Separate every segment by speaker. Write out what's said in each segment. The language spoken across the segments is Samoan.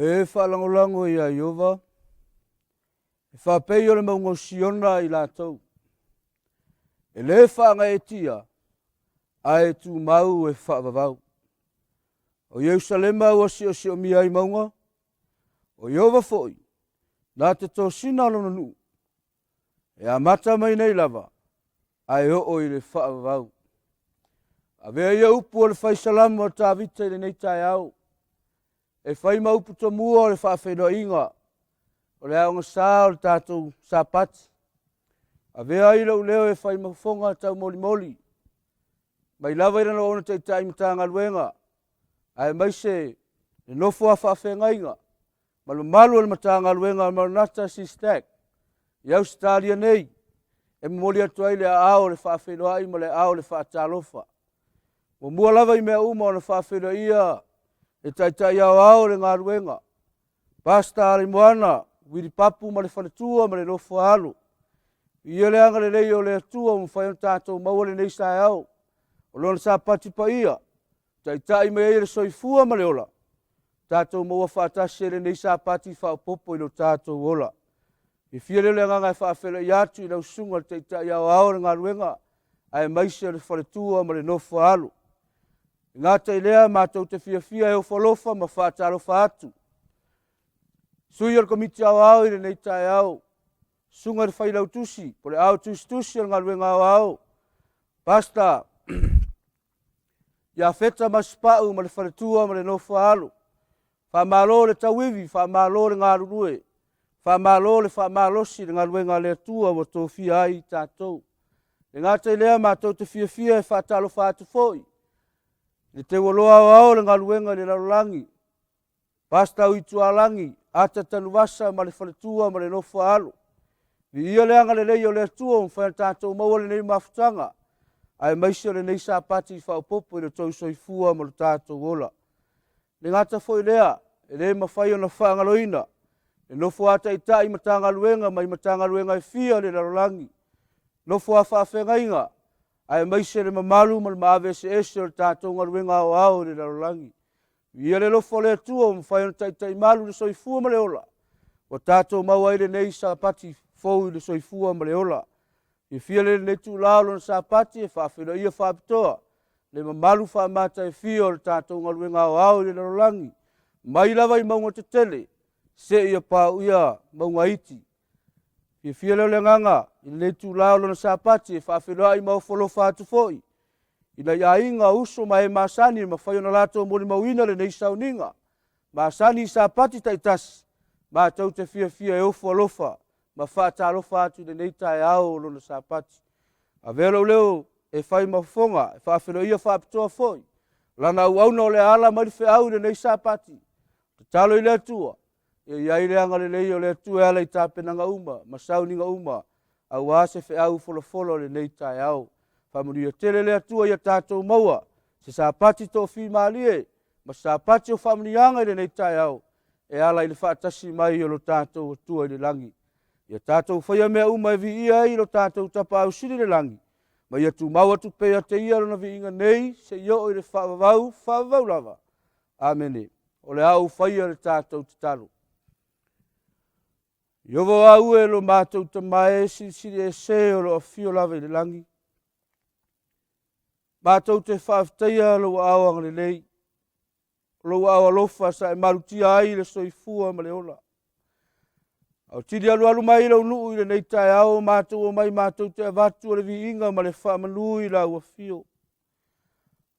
Speaker 1: e faalagolago iā Ieova, e faapei o le mauga o Siona i latou, e lē faagaeetia, ae tumau e faavavau. O Ierusalema ua siosiomia ai mauga, o Ieova foi, na te tosina lona nuu, e amata mai nei lava, ae oo i le faavavau. Avea ia upu o le fai Salamo a Tavita i lenei taeao, e fai ma upu tomua o le faafeiloaiga o le aoga sa o le tatou Sapati. Avea ai lou leo e fai ma fofoga taumolimoli, mai lava i lana auauna taitai Matagaluega, aemaise le nofo a faafeagaiga ma le mamalu o le Matagaluega a Maranatha SYSTAC i Ausetalia nei, e momoli atu ai le aao o le faafeiloai ma le aao o le faatalofa. Muamua lava i mea uma ona faafeiloaia le Taitai Aoao o le galuega, Pastor Alaimoana Wili Papu ma le faletua ma le nofo a alo. Viia le agalelei o le Atua ua mafai ona tatou maua lenei saeao o Lona Sapati paia, taitai mai ai le soifua ma le ola, tatou maua faatasi ai lenei Sapati faaopoopo i lo tatou ola. Fiafia lea o le agaga e faafeiloai atu i lau susuga i le Taitai Aoao o le galuega, aemaise o le faletua ma le nofo a alo. E gata i lea, matou te fiafia e ofo alofa ma faatalofa atu sui o le Komiti Aoao i lenei taeao, susuga i le Failautusi po o le ao tusitusi o le galuega aoao, Pastor Iafeta Masipau ma le faletua ma le nofo a alo. Faamalo le tauivi, faamalo le galulue, faamalo le faamalosi i le galuega a le Atua ua tofia ai tatou. E gata i lea, matou te fiafia e faatalofa atu foi i le teualoa aoao o le galuega i le lalolagi, Pastor Uitualagi, Ata Tanuvasa ma le faletua ma le nofo a alo. Viia le agalelei o le Atua ua mafai ona tatou maua lenei mafutaga, aemaise o lenei Sapati faaopoopo i le tou soifua ma lo tatou ola. E le gata foi i lea, e le mafai ona faagaloina le nofo a taitai Matagaluega mai Matagaluega e fia o le lalolagi, nofo a faafeagaiga, aemaise le mamalu ma le maave eseese o le tatou galuega aoao i le lalolagi. Viia le alofa o le Atua ua mafai ona taitai malu le soifua ma le ola, ua tatou maua ai lenei Sapati fou i le soifua ma le ola. Fiafia lea i lenei itula o lona Sapati e faafeiloaia faapitoa le mamalu faamataefia o le tatou galuega aoao i le lalolagi, mai lava i mauga tetele seia paia mauga iti. Fiafia lea o le agaga i lenei itula o lona Sapati e faafeiloai ma ofo alofa atu foi i nai aiga, uso ma e masani e mafai ona latou molimauina lenei sauniga masani i Sapati taitasi. Matou te fiafia e ofo alofa ma faatalofa atu i lenei taeao o lona Sapati. Avea lou leo e fai ma fofoga e faafeiloaia faapitoa foi lana auauna o le a ala mai le feau i lenei Sapati. Tatalo i le Atua ia i ai le agalelei o le Atua e ala i tapenaga uma ma sauniga uma aua se feau folafola o lenei taeao. Faamanuia tele le Atua ia tatou maua se Sapati toafimalie ma se Sapati o faamanuiaga i lenei taeao e ala i le faatasi mai o lo tatou Atua i le lagi. Ia tatou faia mea uma e viia ai lo tatou Tapaau Sili i le lagi, ma ia tumau atu pea te ia lona viiga nei seia oo i le faavavau, faavavau lava. Amene. O le a ou faia le tatou tatalo. Ieova o au e lo matou Tama e silisili ese o lo afio lava i le lagi. Matou te faafetaia lou aao agalelei, o lou aao alofa sa e malutia ai le soifua ma le ola. Autili alualu mai lou nuu i lenei taeao, matou omai matou te avatu o le viiga ma le faamanu i lau afio.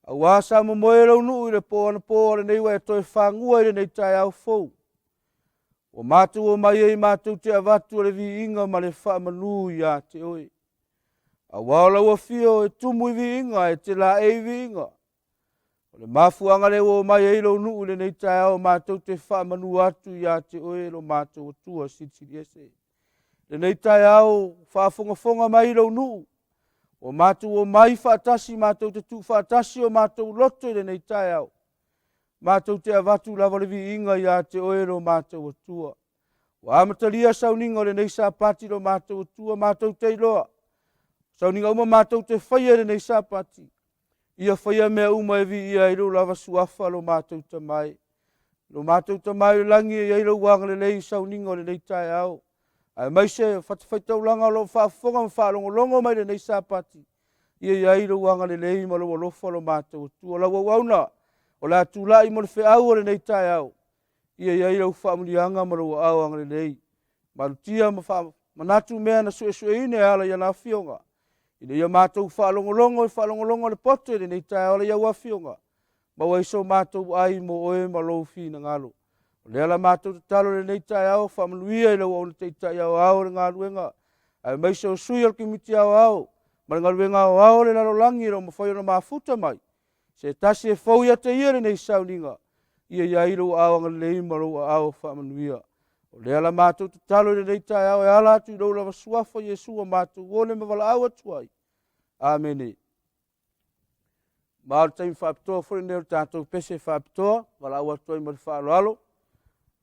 Speaker 1: Aua sa momoe lou nuu i le po anapo, a o lenei ua e toe fagua i lenei taeao fou. Ua matou omai ai matou te avatu o le viiga ma le faamanu ia te oe. Aua o lau afio e tumu i viiga, e te laei i viiga. O le mafuaaga lea ua omai ai lou nuu i lenei taeao, matou te faamanu atu ia te oe lo matou Atua silisili ese. Lenei taeao faafogafoga mai lou nuu, ua matou omai faatasi, matou te tuufaatasi o matou loto i lenei taeao. Matou te avatu lava le viiga ia te oe lo matou Atua. Ua amatalia sauniga o lenei Sapati lo matou Atua, matou te iloa. Sauniga uma matou te faia i lenei Sapati, ia faia mea uma e viia ai lou lava suafa lo matou Tama e. Lo matou Tama i le lagi e i ai lou agalelei i sauniga o lenei taeao, aemaise o fatafaitaulaga o lo o faafofoga ma faalogologo mai lenei Sapati, ia i ai lou agalelei ma lou alofa lo matou Atua. Lau auauna o le a tulai mo le feau o lenei taeao, ia i ai lau faamanuiaga ma lou aao agalelei. Malutia ma faamanatu mea na suesueina e ala i ana afioga, ina ia matou faalogologo i faalogologo a le poto i lenei taeao ala i au afioga, maua ai so matou ai mo oe ma lou finagalo. O lea la matou tatalo i lenei taeao, faamanuia i lau auauna taitai aoao o le galuega, aemaise o sui o le Komiti Aoao ma le galuega aoao o le lalolagi e le o mafai ona mafuta mai. Se tasi e fou ia te ia lenei sauniga, ia i ai lou aao agalelei ma lou aao faamanuia. O lea la matou tatalo i lenei taeao e ala atu i lou lava suafa Iesu ua matou ole ma valaau atu ai. Amene. Ma o le taimi faapitoa foi lenei o le tatou pese faapitoa, valaau atu ai ma le faaaloalo,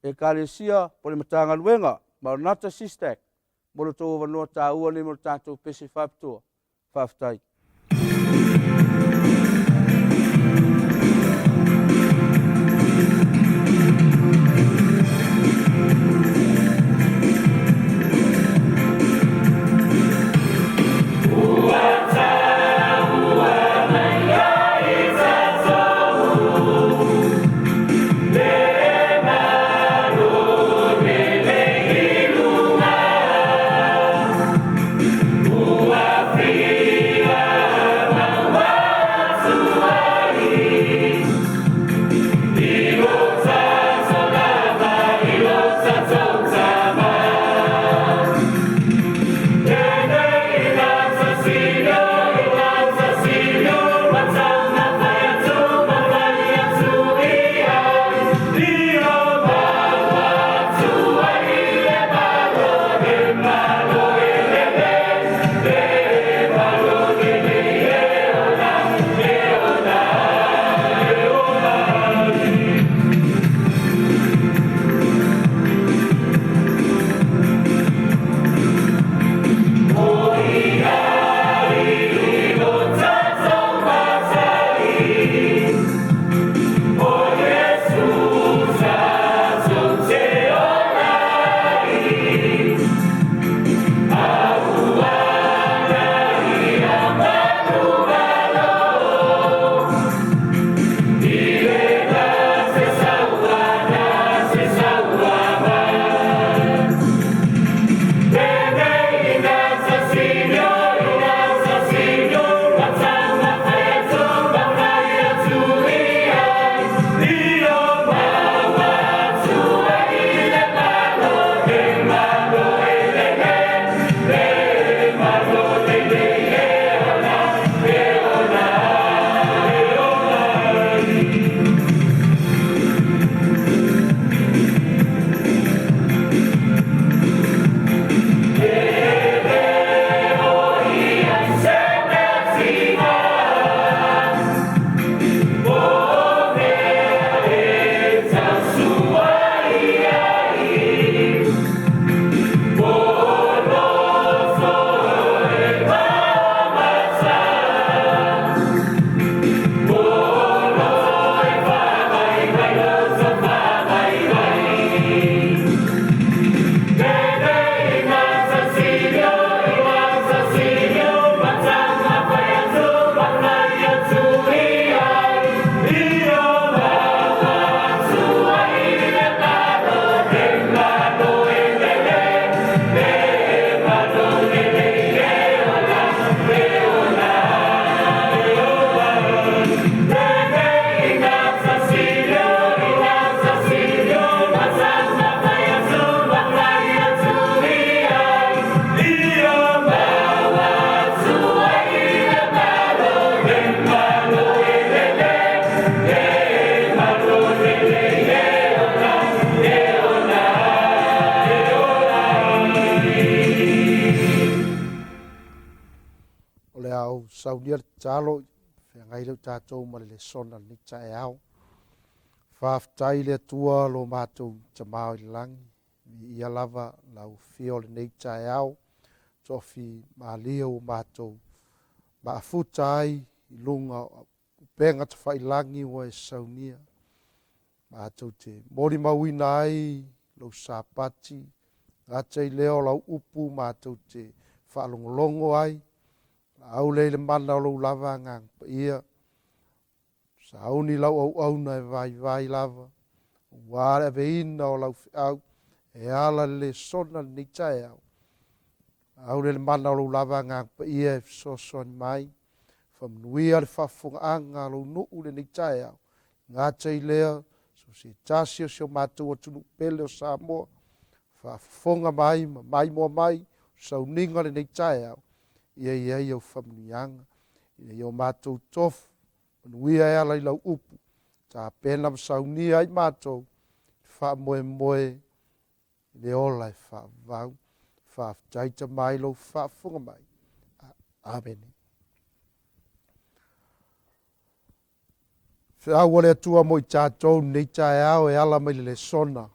Speaker 1: Ekalesia po o le Matagaluega Maranatha Sistac mo lo outou avanoa taua lenei mo le tatou pese faapitoa. Faafetai.
Speaker 2: O le a ou saunia le tatalo i feagai lea o tatou ma le lesona i lenei taeao. Faafetai i le Atua lo matou Tama o i le lagi, viia lava lau afio i lenei taeao, tofi malie ua matou maafuta ai i luga o upega tafailagi ua e saunia. Matou te molimauina ai lou Sapati, gata i lea o lau upu matou te faalogologo ai, laau lea i le mana o lou lava Agaga Paia, sauni lau auauna e vaivai lava, aua le aveina o lau feau e ala i le lesona i lenei taeao. Laau lea i le mana o lou lava Agaga Paia e fesoasoani mai, faamanuia le faafofogaaga a lou nuu i lenei taeao, gata i lea, so o se tasi o si o matou atunuu pele o Samoa, faafofoga mai ma maimoa mai sauniga lenei taeao, ia i ai au faamanuiaga, ina ia o matou tofu, manuia e ala i lau upu, tapena ma saunia ai matou, faamoemoe i le ola e faavavau. Faafetai Tama i lou faafofoga mai. Amene. Feau a le Atua mo i tatou lenei taeao e ala mai le lesona.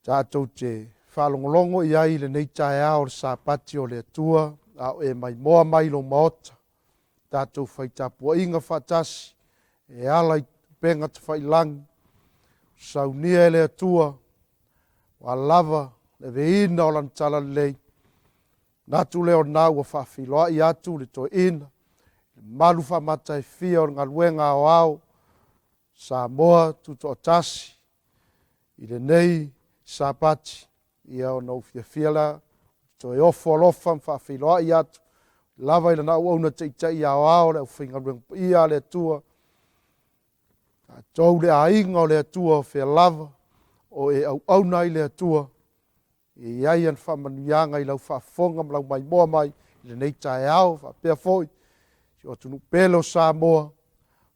Speaker 2: Tatou te faalogologo i ai i lenei taeao o le Sapati o le Atua, a o e maimoa mai i lou maota. Tatou fai tapuaiga faatasi e ala i upega tafailagi, saunia e le Atua, ua lava le aveina o lana talalelei. Manatu lea o lena ua faafeiloai atu le toeaina, le malu faamataefia o le galuega aoao Samoa Tutoatasi i lenei Sapati. Ia ona ou fiafia la toe ofo alofa ma faafeiloai atu lava i lana auauna taitai aoao le aufaigaluega paia a le Atua, tatou le aiga o le Atua o fea lava o e auauna ai le Atua, e i ai ana faamanuiaga i lau faafofoga ma lau maimoa mai i lenei taeao, faapea foi si o atunuu pele o Samoa,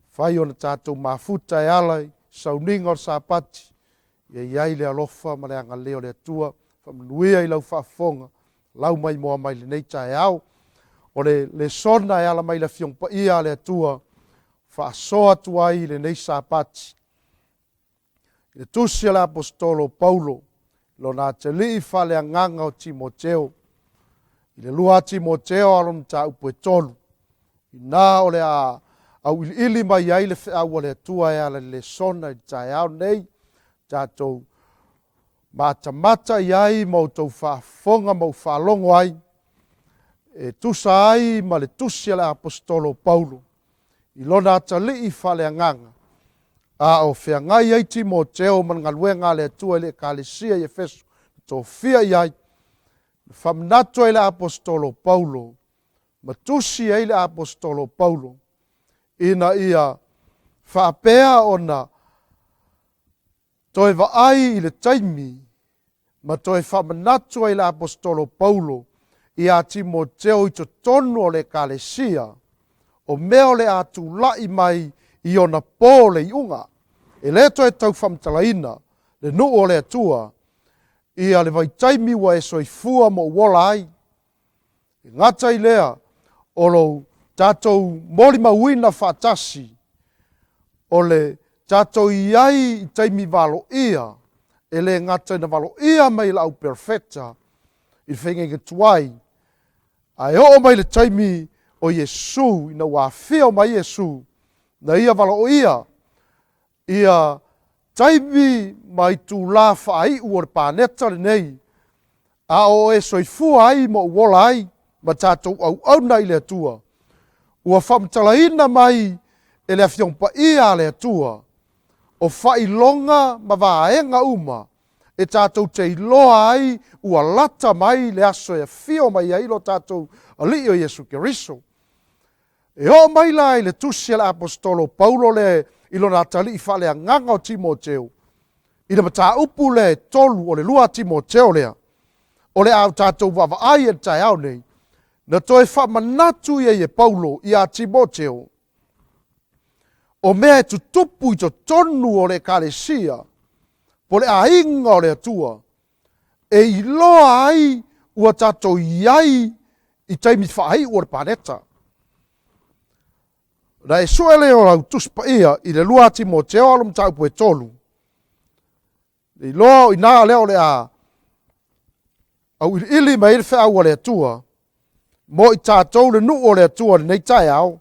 Speaker 2: fai ona tatou mafuta e ala i sauniga o le Sapati, ia i ai le alofa ma le agalelei o le Atua, faamanuia i lau faafofoga, lau maimoa mai lenei taeao. O le lesona e ala mai le Afioga Paia a le Atua, faasoa atu ai i lenei Sapati. I le tusi a le Aposetolo o Paulo, lona atalii faaleagaga o Timoteo, i le 2 Timoteo alo mataupu e 3, ina o le a auiliili mai ai le feau a le Atua e ala i le lesona i le taeao nei, tatou matamata i ai ma outou faafofoga ma ou faalogo ai, e tusa ai ma le tusi a le Aposetolo o Paulo, i lona atalii faaleagaga, a o feagai ai Timoteo ma le galuega a le Atua i le Ekalesia i Efeso, na tofia i ai, na faamanatu ai le Aposetolo o Paulo, ma tusi ai le Aposetolo o Paulo, ina ia faapea ona toe vaai i le taimi ma toe faamanatu ai le Aposetolo Paulo ia Timoteo i totonu o le Ekalesia, o mea o le a tulai mai i ona po le iuga. E le toe tau faamatalaina le nuu o le Atua ia le vaitaimi ua e soifua ma ou ola ai. E gata i lea o lou tatou molimauina faatasi o le tatou i ai i taimi valoia, e le gata ina valoia mai le au perofeta i le faigaiga tuai, ae oo mai le taimi o Iesu, ina ua afio mai Iesu, na ia valoia ia taimi ma itulā faaiu o le paneta lenei, a o e soifua ai ma ou ola ai ma tatou auauna i le Atua, ua faamatalaina mai e le Afioga Paia a le Atua, o faailoga ma vaega uma e tatou te iloa ai ua lata mai le aso e afio mai ai lo tatou Alii o Iesu Keriso. E oo mai la i le tusi a le Aposetolo o Paulo lea i lona atalii faaleagaga o Timoteo, i le mataupu lea e 3 o le 2 Timoteo lea, o le a o tatou vaavaai i le taeao nei, na toe faamanatu ia e Paulo ia Timoteo, o mea e tutupu i totonu o le Ekalesia, po le aiga o le Atua, e iloa ai ua tatou i ai i taimi faaiu o le paneta. Na e sue lea o lau Tusi Paia i le 2 Timoteo alo mataupu e 3, le iloa o ina lea o le a auiliili mai ai le feau a le Atua, mo i tatou le nuu o le Atua lenei taeao.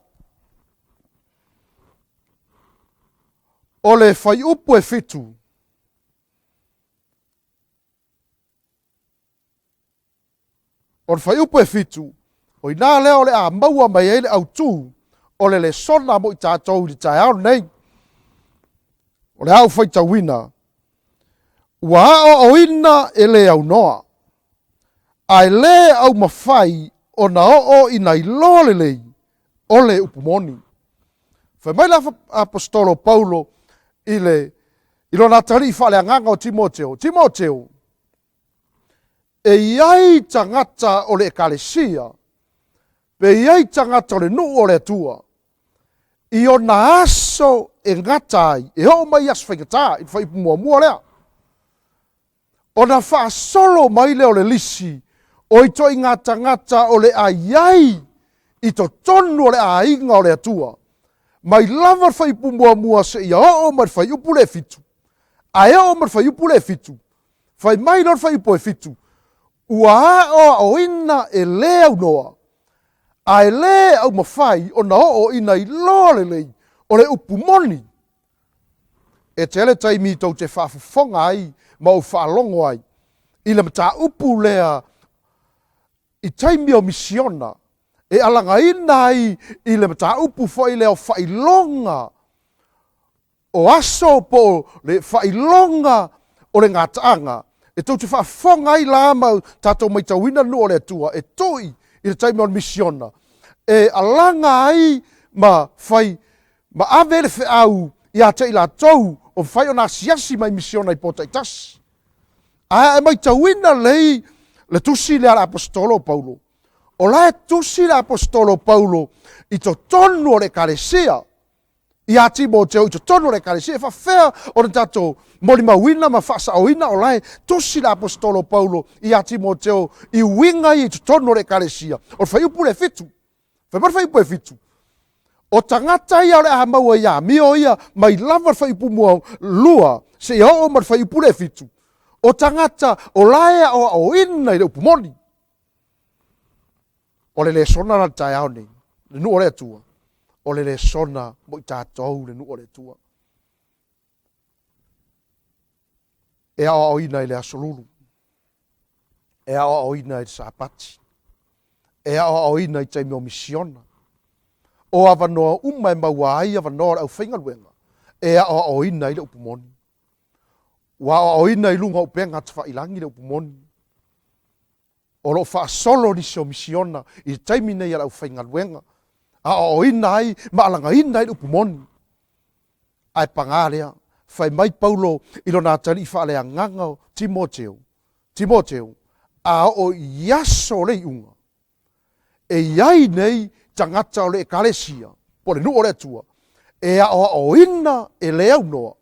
Speaker 2: O le fuaiupu e fitu, O le fuaiupu e fitu, o inā lea o le a maua mai ai le autū o le lesona mo i tatou i le taeao lenei. O le a ou faitauina, ua aoaoina e le aunoa, ae le aumafai ona oo ina iloa lelei o le upu moni. Fai mai le Aposetolo o Paulo i le i lona atalii faaleagaga o Timoteo, Timoteo, e i ai tagata o le Ekalesia, pe i ai tagata o le nuu o le Atua, i ona aso e gata ai, e oo mai i aso faigata, i le fuaiupu muamua lea. Ona faasolo mai lea o le lisi o itoaiga tagata o le a i ai i totonu o le aiga o le Atua, mai lava le fuaiupu muamua seia oo mai le fuaiupu le fitu. Ae oo mai le fuaiupu le fitu, fai mai loa le fuaiupu e fitu, ua aoaoina e le aunoa, ae le aumafai ona oo ina iloa lelei o le upu moni. E tele taimi tou te faafofoga ai ma ou faalogo ai i le mataupu lea i taimi o misiona e alagaina ai i le mataupu foi lea o faailoga o aso po o le faailoga o le gataaga e tou te faafofoga ai la ma tatou matauina le nuu o le Atua e tui i le taimi o le misiona e alaga ai ma fai ma ave ai le feau ia te i latou o mafai ona asiasi mai misiona i po taitasi. Ae a e matauina lelei le tusi lea a le Aposetolo o Paulo, o la e tusi le Aposetolo o Paulo i totonu o le Ekalesia ia Timoteo i totonu o le Ekalesia. E faafefea ona tatou molimauina ma faasaoina o la e tusi le Aposetolo o Paulo ia Timoteo i uiga ia i totonu o le Ekalesia? O le fuaiupu lea e fitu. Fai mai le fuaiupu e fitu, o tagata ia o le a maua i amio ia mai lava le fuaiupu mualua seia oo ma le fuaiupu lea e fitu, o tagata o la e aoaoina i le upu moni. O le lesona la i le taeao nei, le nuu o le Atua, o le lesona mo i tatou le nuu o le Atua. E aoaoina i le Aso Lulu, e aoaoina i le Sapati, e aoaoina i taimi o misiona. O avanoa uma e maua ai avanoa o le aufaigaluega, e aoaoina ai le upu moni. Ua aoaoina i luga o upega tafailangi le upu moni. O lo o faasolo nisi o misiona i le taimi nei a le aufaigaluega, aoaoina ai ma alagaina ai le upu moni. Ae paga lea, fai mai Paulo i lona atalii faaleagaga o Timoteo, Timoteo, a oo i aso o le iuga, e i ai nei tagata o le Ekalesia, po o le nuu o le Atua, e aoaoina e le aunoa,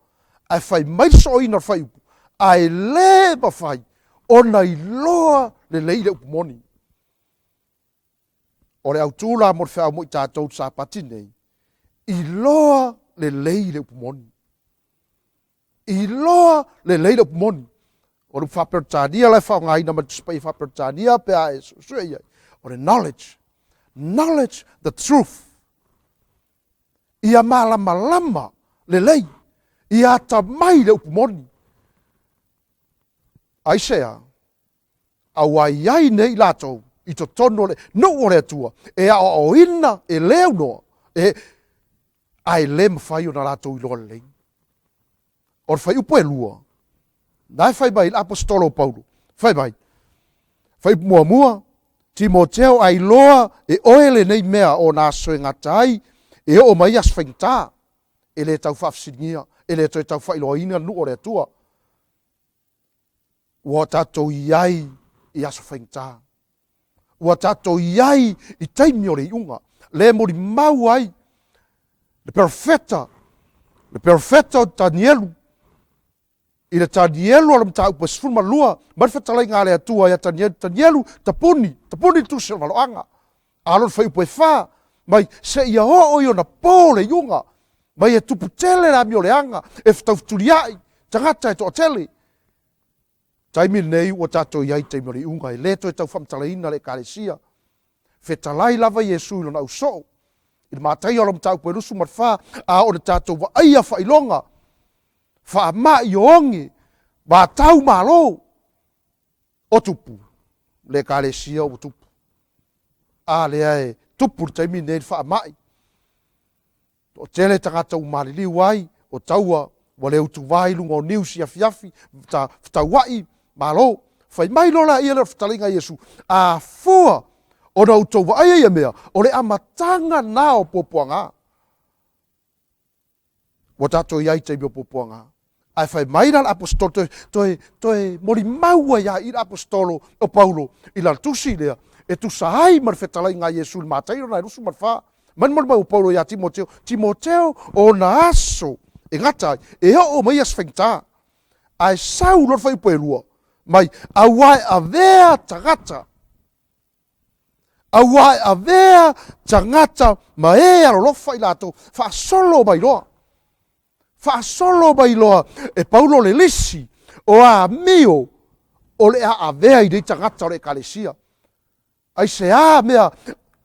Speaker 2: ae fai mai le sooina o le fuaiupu, ae le mafai ona iloa lelei le upu moni. O le autu la mo le feau mo i tatou i le Sapati nei, iloa lelei le upu moni. Iloa lelei le upu moni. O le upu faa-Peretania la e faaaogaina mai le Tusi Paia faa-Peretania pe a e suesue i ai, o le knowledge. Knowledge the truth. Ia malamalama lelei, ia atamai le upu moni. Aisea? Aua e i ai nei latou i totonu o le nuu o le Atua e aoaoina e le aunoa, e, ae le mafai ona latou iloa lelei. O le fuaiupu e lua, na e fai mai le Aposetolo o Paulo, fai mai, fuaiupu muamua, Timoteo a iloa e oe lenei mea o ona aso e gata ai, e oo mai aso faigata, e le tau faafesiligia, e le toe tau faailoaina le nuu o le Atua. Ua tatou i ai i aso faigata. Ua tatou i ai i taimi o le iuga. Le molimau ai le perofeta, le perofeta o Tanielu, i le Tanielu o le mataupu e 12, mai le fetalaiga a le Atua ia Tanielu, Tanielu, tapuni, tapuni le tusi o le valoaga. A lona fuaiupu e fa, mai seia oo i ona po le iuga, mai e tupu tele le amioleaga, e fetaufutuliai tagata e toatele. Taimi lenei ua tatou i ai i taimi o le iuga, e le toe tau faamatalaina le Ekalesia. Fetalai lava Iesu i lona ausoo, i le Mataia o le mataupu e 24, a o le tatou vaaia faailoga, Faama'i o oge, vatau malo o tupu le Ekalesia ua tupu. A lea e tupu i le taimi lenei le faama'i. Toatele tagata ua maliliu ai, o taua ua le utuva i luga o news i afiafi, fetaua'i, malo. Fai mai loa laia lea o le fetalaiga a Iesu, A fua ona outou vaaia ia mea, o le amataga na o puapuaga. Ua tatou i ai i taimi o puapuaga. Ae fai mai la le Aposetolo, toe, toe, toe molimau ai lava i le Aposetolo o Paulo i lana tusi lea, e tusa ai ma le fetalaiga a Iesu i le Mataio 24. Mai le molimau o Paulo iā Timoteo, Timoteo, o ona aso e gata ai, e oo mai aso faigata. Ae sau loa le fuaiupu e lua, mai, auā e avea tagata Auā e avea tagata ma e alolofa i latou, faasolo mai loa. Faasolo mai loa e Paulo le lisi o amio o le a avea i nei tagata o le Ekalesia. Aisea mea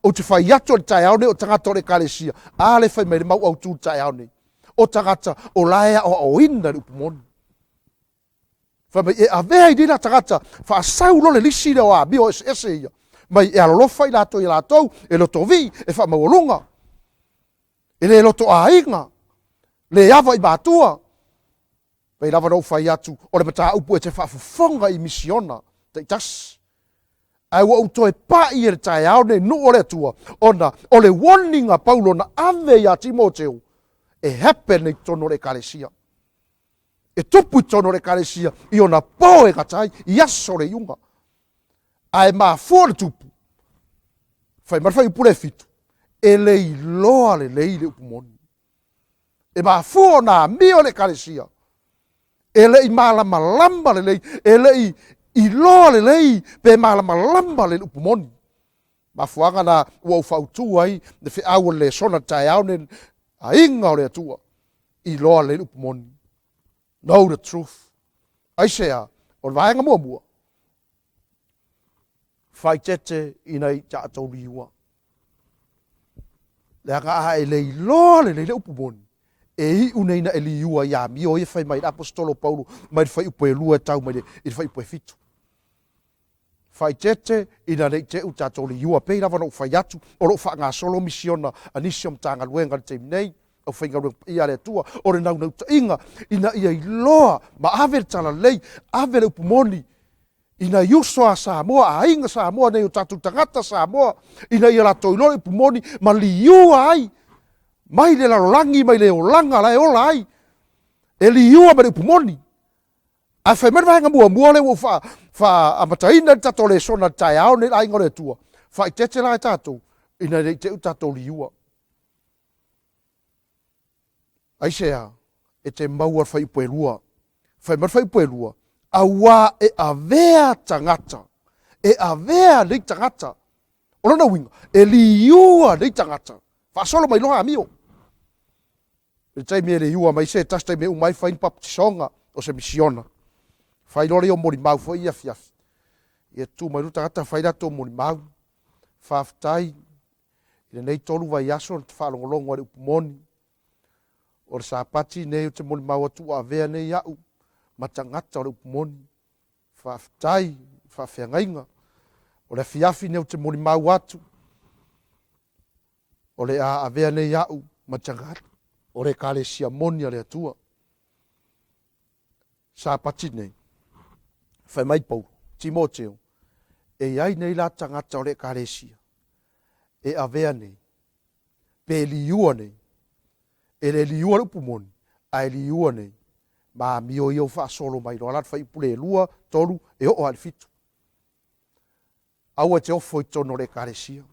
Speaker 2: ou te fai atu ai i le taeao nei o tagata o le Ekalesia, a le fai mai le mau autu i le taeao nei, o tagata o la e aoaoina i le upu moni. Fai mai, e avea i nei la tagata, faasau loa le lisi lea o amio eseese ia, mai e alolofa i latou ia latou, e lotovii, e faamaualuga, e le loto aiga, le ava i matua. Pei lava na ou fai atu, o le mataupu e te faafofoga i misiona taitasi. Ae ua ou toe pai e le taeao nei nuu o le Atua, ona o le warning a Paulo na ave ia Timoteo, e happen nei totonu o le Ekalesia. E tupu i totonu o le Ekalesia i ona po e gata ai, i aso o le iuga. Ae mafua le tupu, fai mai le fuaiupu lea e fitu, e le iloa lelei le upu moni. E mafua ona amio le Ekalesia, e le i malamalama lelei, e le i iloa lelei pe malamalama lelei le upu moni. Mafuaaga na ua ou fautu ai le feau o le lesona i le taeao nei, aiga o le Atua, iloa lelei le upu moni. Know the truth. Aisea? O le vaega muamua, faaeteete ina i tatou liua. Leaga a e le iloa lelei le upu moni, e iu nei na e liua i amio ia fai mai le Aposetolo Paulo mai le fuaiupu e lua e tau mai i le fuaiupu e fitu. Faaeteete ina ne i te i tatou liua. Pei lava ona ou fai atu, o lo o faagasolo misiona a nisi o Matagaluega i le taimi nei, aufaigaluega paia a le Atua, o le naunautaiga ina ia iloa ma ave le talalelei, ave le upu moni i nai uso a Samoa, aiga Samoa nei, o tatou tagata Samoa, ina ia latou iloa le upu moni ma liua ai mai le lalolagi mai le olaga la e ola ai, e liua ma le upu moni. Ae fai mai le vaega muamua lea ua ou faaamataina le tatou lesona i le taeao nei le aiga o le Atua, faaeteete la e tatou ina ne i te i ua tatou liua. Aisea? E te maua le fuaiupu e lua. Fai mai le fuaiupu e lua, auā e avea tagata, e avea nei tagata. O lona uiga, e liua nei tagata. Faasolo mai loa amio. I le taimi e liua mai se tasi taimi e uma ai fai ni baptisoga o se misiona. Fai loa lea o molimau foi i afiafi. Ia tu mai loa tagata fai latou molimau. Faafetai i lenei tolu vaiaso na te faalogologo ai i le upu moni. O le Sapati nei ou te molimau atu ua avea nei au ma tagata o le upu moni. Faafetai i faafeagaiga. O le afiafi nei ou te molimau atu O le a avea nei a'u ma tagata o le Ekalesia moni a le Atua. Sapati nei, fai mai Paulo, Timoteo, e i ai nei la tagata o le Ekalesia e avea nei, pe liua nei, e le liua le upu moni, ae liua nei, ma amio ia ua faasolo mai loa la le fuaiupu le lua, tolu, e oo lava i le fitu. Aua e te ofo i totonu o le Ekalesia.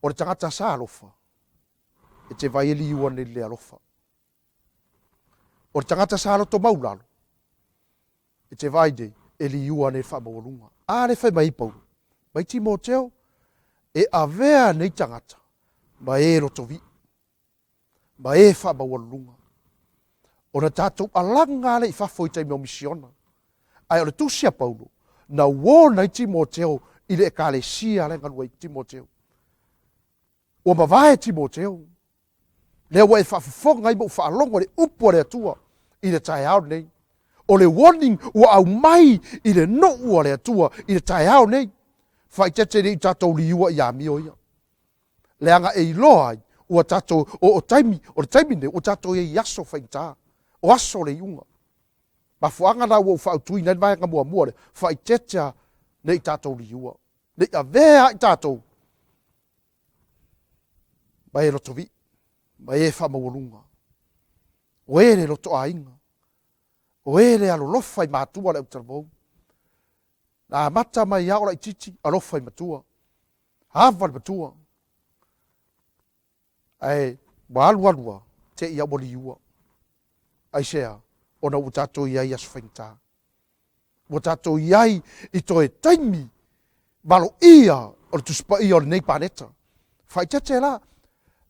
Speaker 2: O le tagata sa alofa, e te vai e liua nei le alofa. O le tagata sa loto maulalo, e te vaai nei, e liua nei le faamaualuga. A le fai mai ai Paulo, mai Timoteo, e avea nei tagata ma e lotovii. ma e faamaualuluga. Ona tatou alaga lea i fafo i taimi o misiona. Ae o le tusi a Paulo, na warn ai Timoteo i le Ekalesia la e galue ai Timoteo. Ua mavae Timoteo, lea ua e faafofoga ai ma ou faalogo i le upu a le Atua. I le taeao lenei. O le warning ua aumai i le nuu a le Atua i le taeao nei. Faaeteete nei i tatou liua i amio ia. Leaga e iloa ai ua tatou, o, o taimi, o le taimi lenei ua tatou i ai i aso faigata, o aso o le iuga. Mafuaaga na ua ou faautuina ai le vaega muamua lea, faaeteete nei i tatou liua, ne i avea ai tatou ma e lotovii, ma e faamaualuga, o e le lotoaiga, o e le alolofa i matua o le autalavou. Na amata mai lava o laitiiti, alofa i matua, ava le matua, ae ua alu alu lava, te i lava ua liua. Aisea? Ona ua tatou i ai i aso faigata. Ua tatou i ai i toe taimi valoia o le Tusi Paia o lenei paneta. Faaeteete la,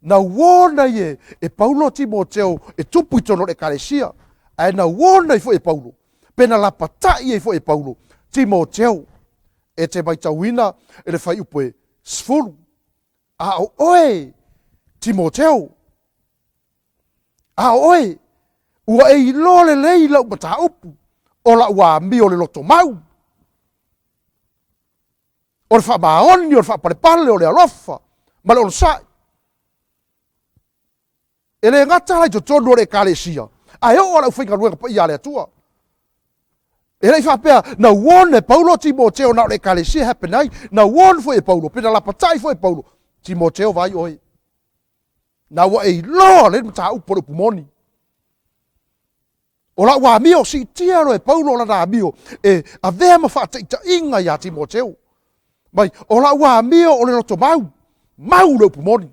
Speaker 2: na uo nei e, e Paulo Timoteo e tupu i totonu o le Ekalesia, ae na uo nei foi e Paulo, pe na lapatai ai foi e Paulo Timoteo. E te matauina e le fuaiupu e 10, a o oe, Timoteo, A o oe, ua e iloa lelei lau mataupu, o lau amio o le loto mau, o le faamaoni, o le faapalepale, o le alofa ma le onosai. E le gata la i totonu o le Ekalesia, ae oo lava le aufaigaluega paia a le Atua. E le i faapea, na warn e Paulo Timoteo na o le Ekalesia e happen ai, na warn foi e Paulo, pe na lapatai foi e Paulo, Timoteo vaai oe. Na ua e iloa le mataupu o le upu moni. O lau amio, siitia loa e Paulo lana amio e avea ma faataitaiga iā Timoteo. Mai, o lau amio o le loto mau, mau le upu moni.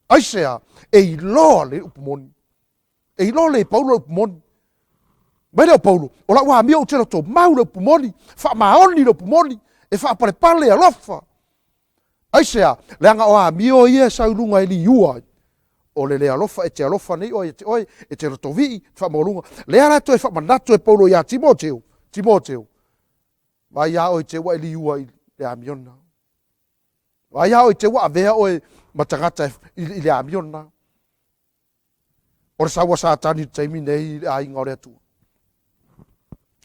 Speaker 2: Aisea? E iloa le upu moni. E iloa le Paulo le upu moni. Mai lea o Paulo, o lau amio ou te loto mau le upu moni, faamaoni le upu moni, e faapalepale alofa. Aisea? Leaga o amio ia e sau i luga e liua ai. O le le alofa e te alofa nei oe ia te oe, e te lotovii, te faamaualuga. Lea la e toe faamanatu e Paulo iā Timoteo, Timoteo, vaai lava oe i te ua e liua i le amiona. Vaai lava oe i te ua avea oe ma tagata i le amiona. O le sau a Satani i le taimi nei i le aiga o le Atua.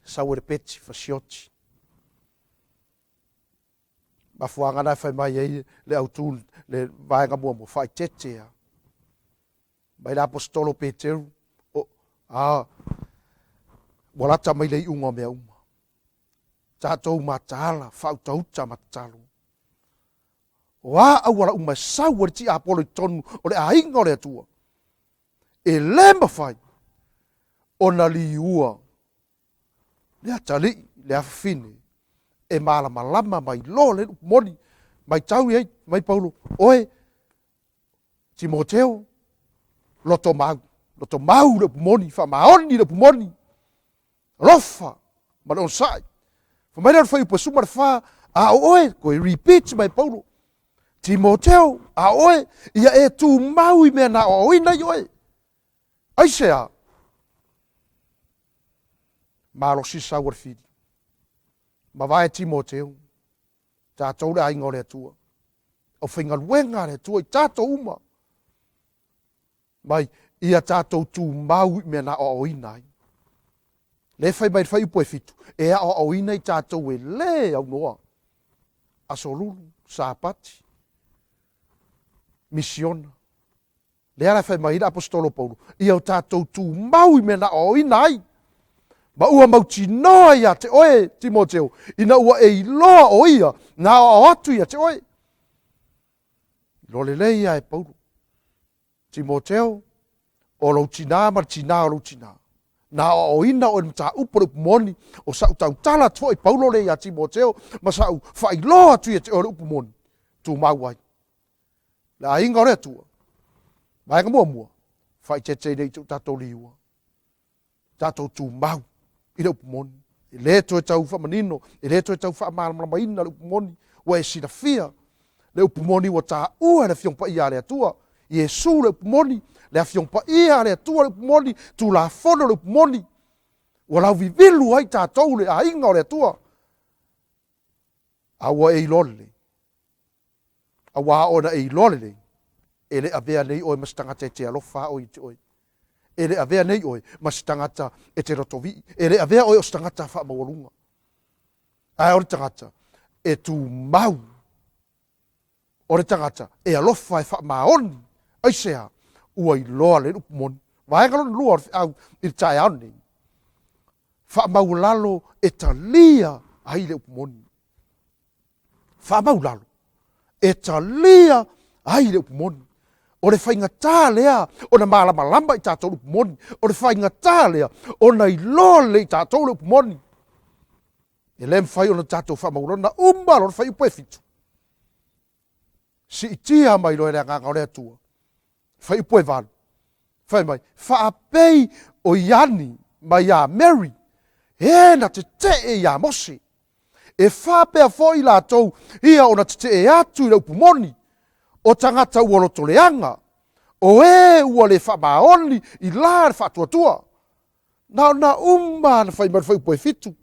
Speaker 2: Sau e le peti, fasioti. Mafuaaga na e fai mai ai le autu le vaega muamua, faaeteete lava. Mai le aposetolo Peteru, o, a, ua lata mai le iuga o mea uma. Tatou mataala, faautauta ma tatalo. O a auala uma e sau ai le tiapolo i totonu o le aiga o le Atua, e le mafai ona liua le atalii, le afafine, e malamalama ma iloa le upu moni. Matau i ai, mai Paulo, oe, Timoteo, loto mau, loto mau le upu moni, faamaoni le upu moni, alofa ma le onosai. Fai mai lea o le fuaiupu e 14, a o oe, toe repeat mai Paulo, Timoteo, a o oe, ia e tumau i mea na aoaoina i oe. Aisea? Malosi sau o le fili. Mavae Timoteo, tatou le aiga o le Atua, aufaigaluega a le Atua i tatou uma, mai ia tatou tumau i mea na aoaoina ai. Le fai mai le fuaiupu e 7, e aoaoina i tatou e lē aunoa, Aso Lulu, Sapati, misiona. Lea la e fai mai ai le Aposetolo o Paulo, ia o tatou tumau i mea na aoaoina ai, ma ua mautinoa ia te oe, Timoteo, ina ua e iloa o ia na aoao atu ia te oe. Iloa lelei ia e Paulo. Timoteo, o lou tinā ma le tinā o lou tinā, na aoaoina oe i le mataupu o le upu moni, o sa'u tautala atu foi Paulo lea iā Timoteo, ma sa'u faailoa atu ia te oe o le upu moni, tumau ai. Le aiga o le Atua. Vaega muamua, faaeteete nei i tatou liua, tatou tumau i le upu moni. E le toe tau faamanino, e le toe tau faamalamalamaina le upu moni, ua e silafia le upu moni ua taua e le Afioga Paia a le Atua. Iesu le upu moni, le Afioga Paia a le Atua le upu moni, Tulafono le upu moni. Ua lauvivilu ai tatou le aiga o le Atua. A ua e iloa lelei, auā ona e iloa lelei, e le avea nei oe ma se tagata e te alofa a oe ia te oe. E le avea nei oe ma se tagata e te lotovii, e le avea oe o se tagata faamaualuga, ae o le tagata e tumau, o le tagata e alofa e faamaoni. Aisea? Ua iloa lelei le upu moni. Vaega lona lua o le feau i le taeao lenei, faamaualalo e talia ai le upu moni. Faamaulalo e talia ai le upu moni. O le faigata lea ona malamalama i tatou le upu moni. O le faigata lea ona iloa lelei i tatou le upu moni. E le mafai ona tatou faamaualalo na uma loa le fuaiupu e fitu. Siitia mai loa e le Agaga o le Atua, fuaiupu e valu, fai mai, faapei o Iani ma iā Mary, e na tetee iā Mose. E faapea foi latou ia ona tetee atu i le upu moni, o tagata ua loto leaga, o e ua le faamaoni i la le faatuatua. Na ona uma na fai mai le fuaiupu e fitu,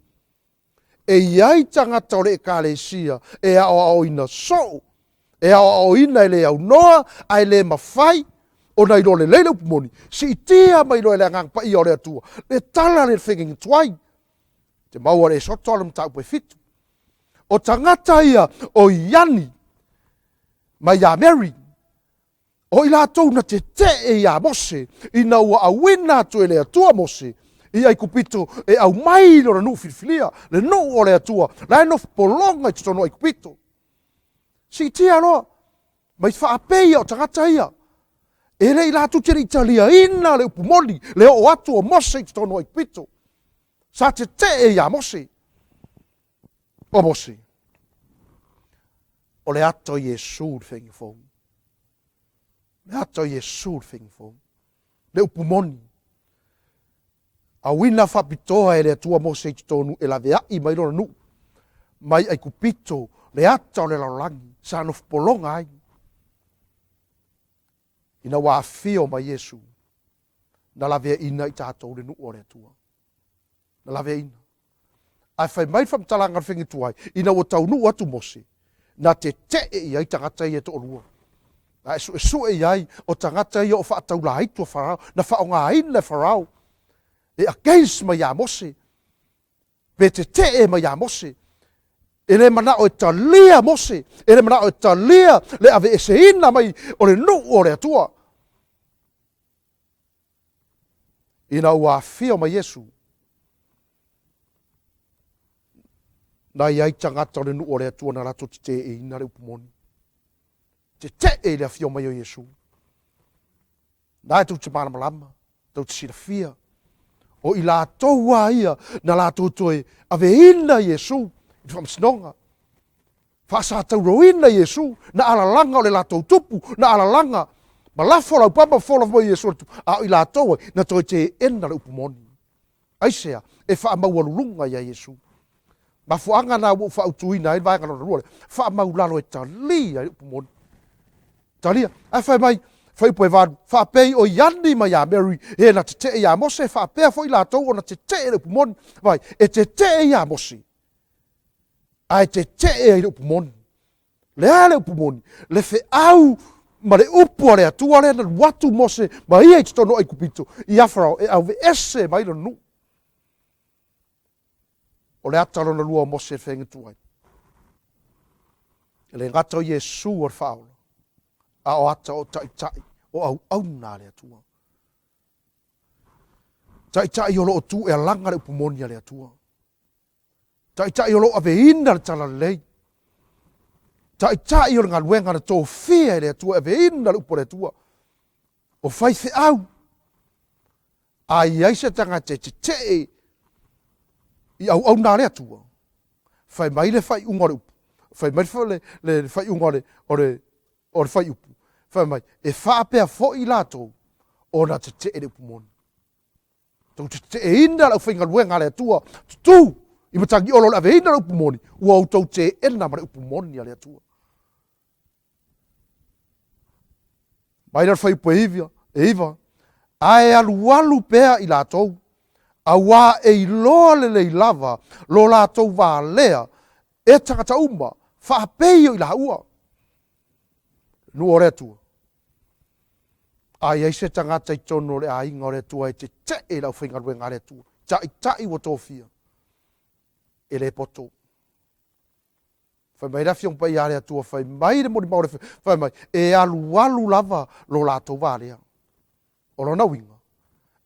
Speaker 2: E i ai tagata o le Ekalesia e aoaoina soo, e aoaoina e le aunoa ae le mafai ona iloa lelei le upu moni, siitia mai loa e le Agaga Paia o le Atua le tala lea i le feagaiga tuai. Te maua le Esoto le mataupu e fitu. O tagata ia o Iani ma ia Mary, O i latou na tetee iā Mose, ina ua auina atu e le Atua Mose i Aikupito e aumai lona nuu filifilia, le nuu o le Atua, la e nofo pologa i totonu o Aikupito. Siitia loa, mai faapeia o tagata ia. E le i latou te le i taliaina le upu moni, le oo atu o Mose i totonu o Aikupito. Sa tetee iā Mose. O Mose, o le ata o Iesu le faiga fou. Le ata o Iesu le faiga fou. Le upu moni. Auina faapitoa e le Atua Mose i totonu e laveai mai lona nuu, mai Aikupito, le ata o le lalolagi, sa nofo pologa ai. Ina ua afio mai Iesu, na laveaiina i tatou le nuu o le Atua. Na laveaiina. Ae fai mai le faamatalaga a le faiga tuai, ina ua taunuu atu Mose, na tetee i ai tagata ia e toalua. Na e suesue i ai o tagata ia o faataulaitu a Farao, na faaaogaina e Farao e against mai ia Mose, pe tetee mai ia Mose. E le manao e talia Mose, e le manao e talia le aveeseina mai o le nuu o le Atua. Ina ua afio mai Iesu, na i ai tagata o le nuu o le Atua na latou teteeina le upu moni. Tetee i le afio mai o Iesu. Na e tou te malamalama, tou te silafia, o i latou lava ia na latou toe aveina Iesu i le faamasinoga. Faasatauroina Iesu, na alalaga o le latou tupu, na alalaga ma lafo laupapa ma fola foi Iesu o le tupu, a o i latou ai na toe teena le upu moni. Aisea? E faamaualuluga ia Iesu. Mafuaaga na ua ou faautuina ai le vaega lona lua lea, faamaulalo e talia ai le upu moni. Talia. Ae fai mai, fuaiupu e valu, faapei o Iani ma ia Mary, e na tetee ia Mose, faapea foi latou ona tetee le upu moni. Vai, e tetee ia Mose, ae tetee ai le upu moni. Le a le upu moni? Le feau ma le upu a le Atua lea na alu atu Mose ma ia i totonu o Aikupito ia Farao e aveese mai lona nuu. O le ata lona lua o Mose e feagai tuai. E le gata o Iesu o le faaola, a o ata o taitai o auauna a le Atua. Taitai o lo o tu e alaga le upu moni a le Atua. Taitai o lo o aveina le talalelei. Taitai o le galuega na tofia e le Atua e aveina le upu a le Atua. O faifeau. A i ai se tagata e tetee i auauna a le Atua, fai mai le faaiuga o le upu, fai mai le faaiuga o le, o le, o le fuaiupu, fai mai, e faapea foi latou ona tetee le upu moni. Tou te teteeina le aufaigaluega a le Atua, tutū i matagiolo o le aveina o le upu moni, ua outou teena ma le upu moni a le Atua. Mai lea o le fuaiupu e iva, e iva, ae alualu pea i latou, auā e iloa lelei lava lo latou valea e tagata uma, faapei o i laua. Nuu o le Atua. A i ai se tagata i totonu o le aiga o le Atua e tetee i le aufaigaluega a le Atua, taitai ua tofia, e le poto. Fai mai le Afioga Paia a le Atua, fai mai le molimau o le fai mai, e alualu lava lo latou va lea. O lona uiga,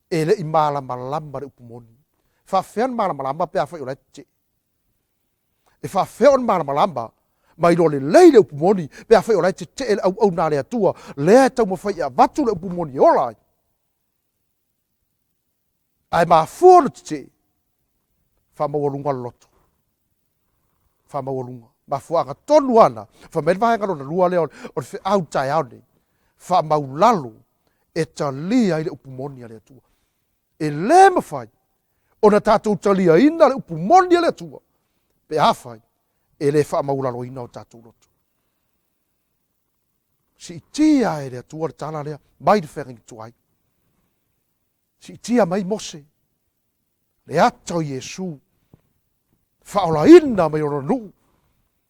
Speaker 2: e le i malamalama le upu moni. E faafefea ona malamalama pe afai o la e tetee? E faafefea ona malamalama ma iloa lelei le upu moni pe afai o la e tetee le auauna a le Atua lea e taumafai e avatu le upu moni e ola ai? Ae mafua ona tetee, faamaualuga le loto. Faamaualuga. Mafuaaga tonu lava na, fai mai le vaega lona lua lea o le feau taeao nei, faamaulalo e talia ai le upu moni a le Atua. E le mafai ona tatou taliaina le upu moni a le Atua pe afai e le faamaualaloina o tatou loto. Siitia e le Atua le tala lea mai le feagaiga tuai. Siitia mai Mose, le ata o Iesu, faaolaina mai o lona nuu,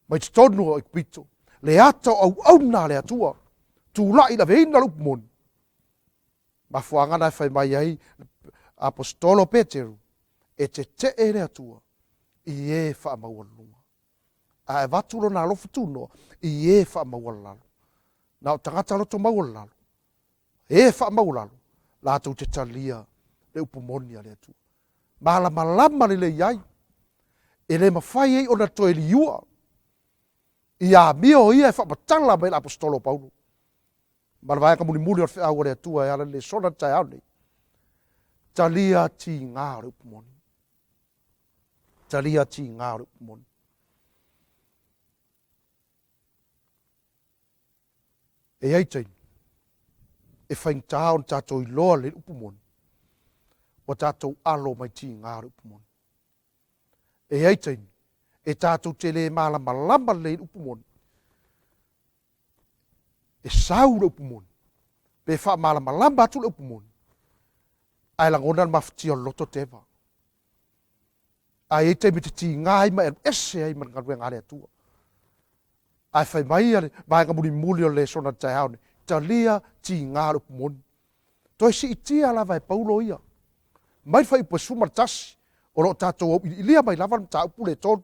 Speaker 2: mai totonu o Aikupito, le ata o auauna a le Atua, tulai i le aveina o le upu moni. Mafuaaga na e fai mai ai Aposetolo Peteru, e tetee le Atua i e faamaualuluga, ae avatu lona alofa tunoa i e faamaualalalo. Na o tagata loto maualalalo, e faamaualalo, latou te talia le upu moni a le Atua. Malamalama lelei ai, e le mafai ai ona toe liua i amio ia e faamatala mai le Aposetolo o Paulo. Ma le vaega mulimuli o le feau a le Atua e ala i le lesona i le taeao nei, talia tiga o le upu moni. Talia tiga o le upu moni. E i ai taimi e faigata ona tatou iloa le upu moni, ua tatou alo mai tiga o le upu moni. E i ai taimi e tatou te le malamalama lelei i le upu moni, e sau le upu moni, pe faamalamalama atu le upu moni, ae lagona le mafatia o le loto teva. Ae i ai taimi e te tiga ai ma e alu ese ai ma le galuega a le Atua. Ae fai mai le vaega mulimuli o le lesona i le taeao nei, talia tiga le upu moni. Toe siitia lava e Paulo ia, mai le fuaiupu e 11, o lo o tatou auiliilia mai lava le mataupu lea e 3,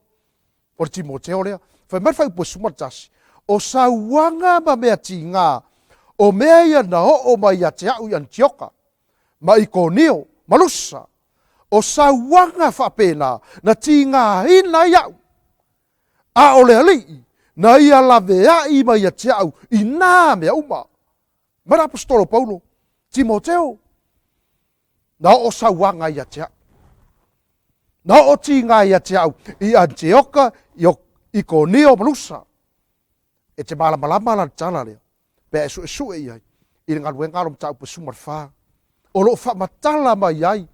Speaker 2: o le Timoteo lea. Fai mai le fuaiupu e 11, o sauaga ma mea tiga, o mea ia na oo mai ia te au i Anitioka, ma Ikonio, ma Lusa, o sauaga faapena na tigaina ai au, a o le Alii na ia laveai mai ia te au i nā mea uma. Mai le Aposetolo Paulo, Timoteo, na oo sauaga ia te au. Na oo tiga ia te au i Anitioka, i Ikonio ma Lusa. E te malamalama la le tala lea, pe a e suesue i ai i le galuega a lo mataupu e 14, o lo o faamatala mai ai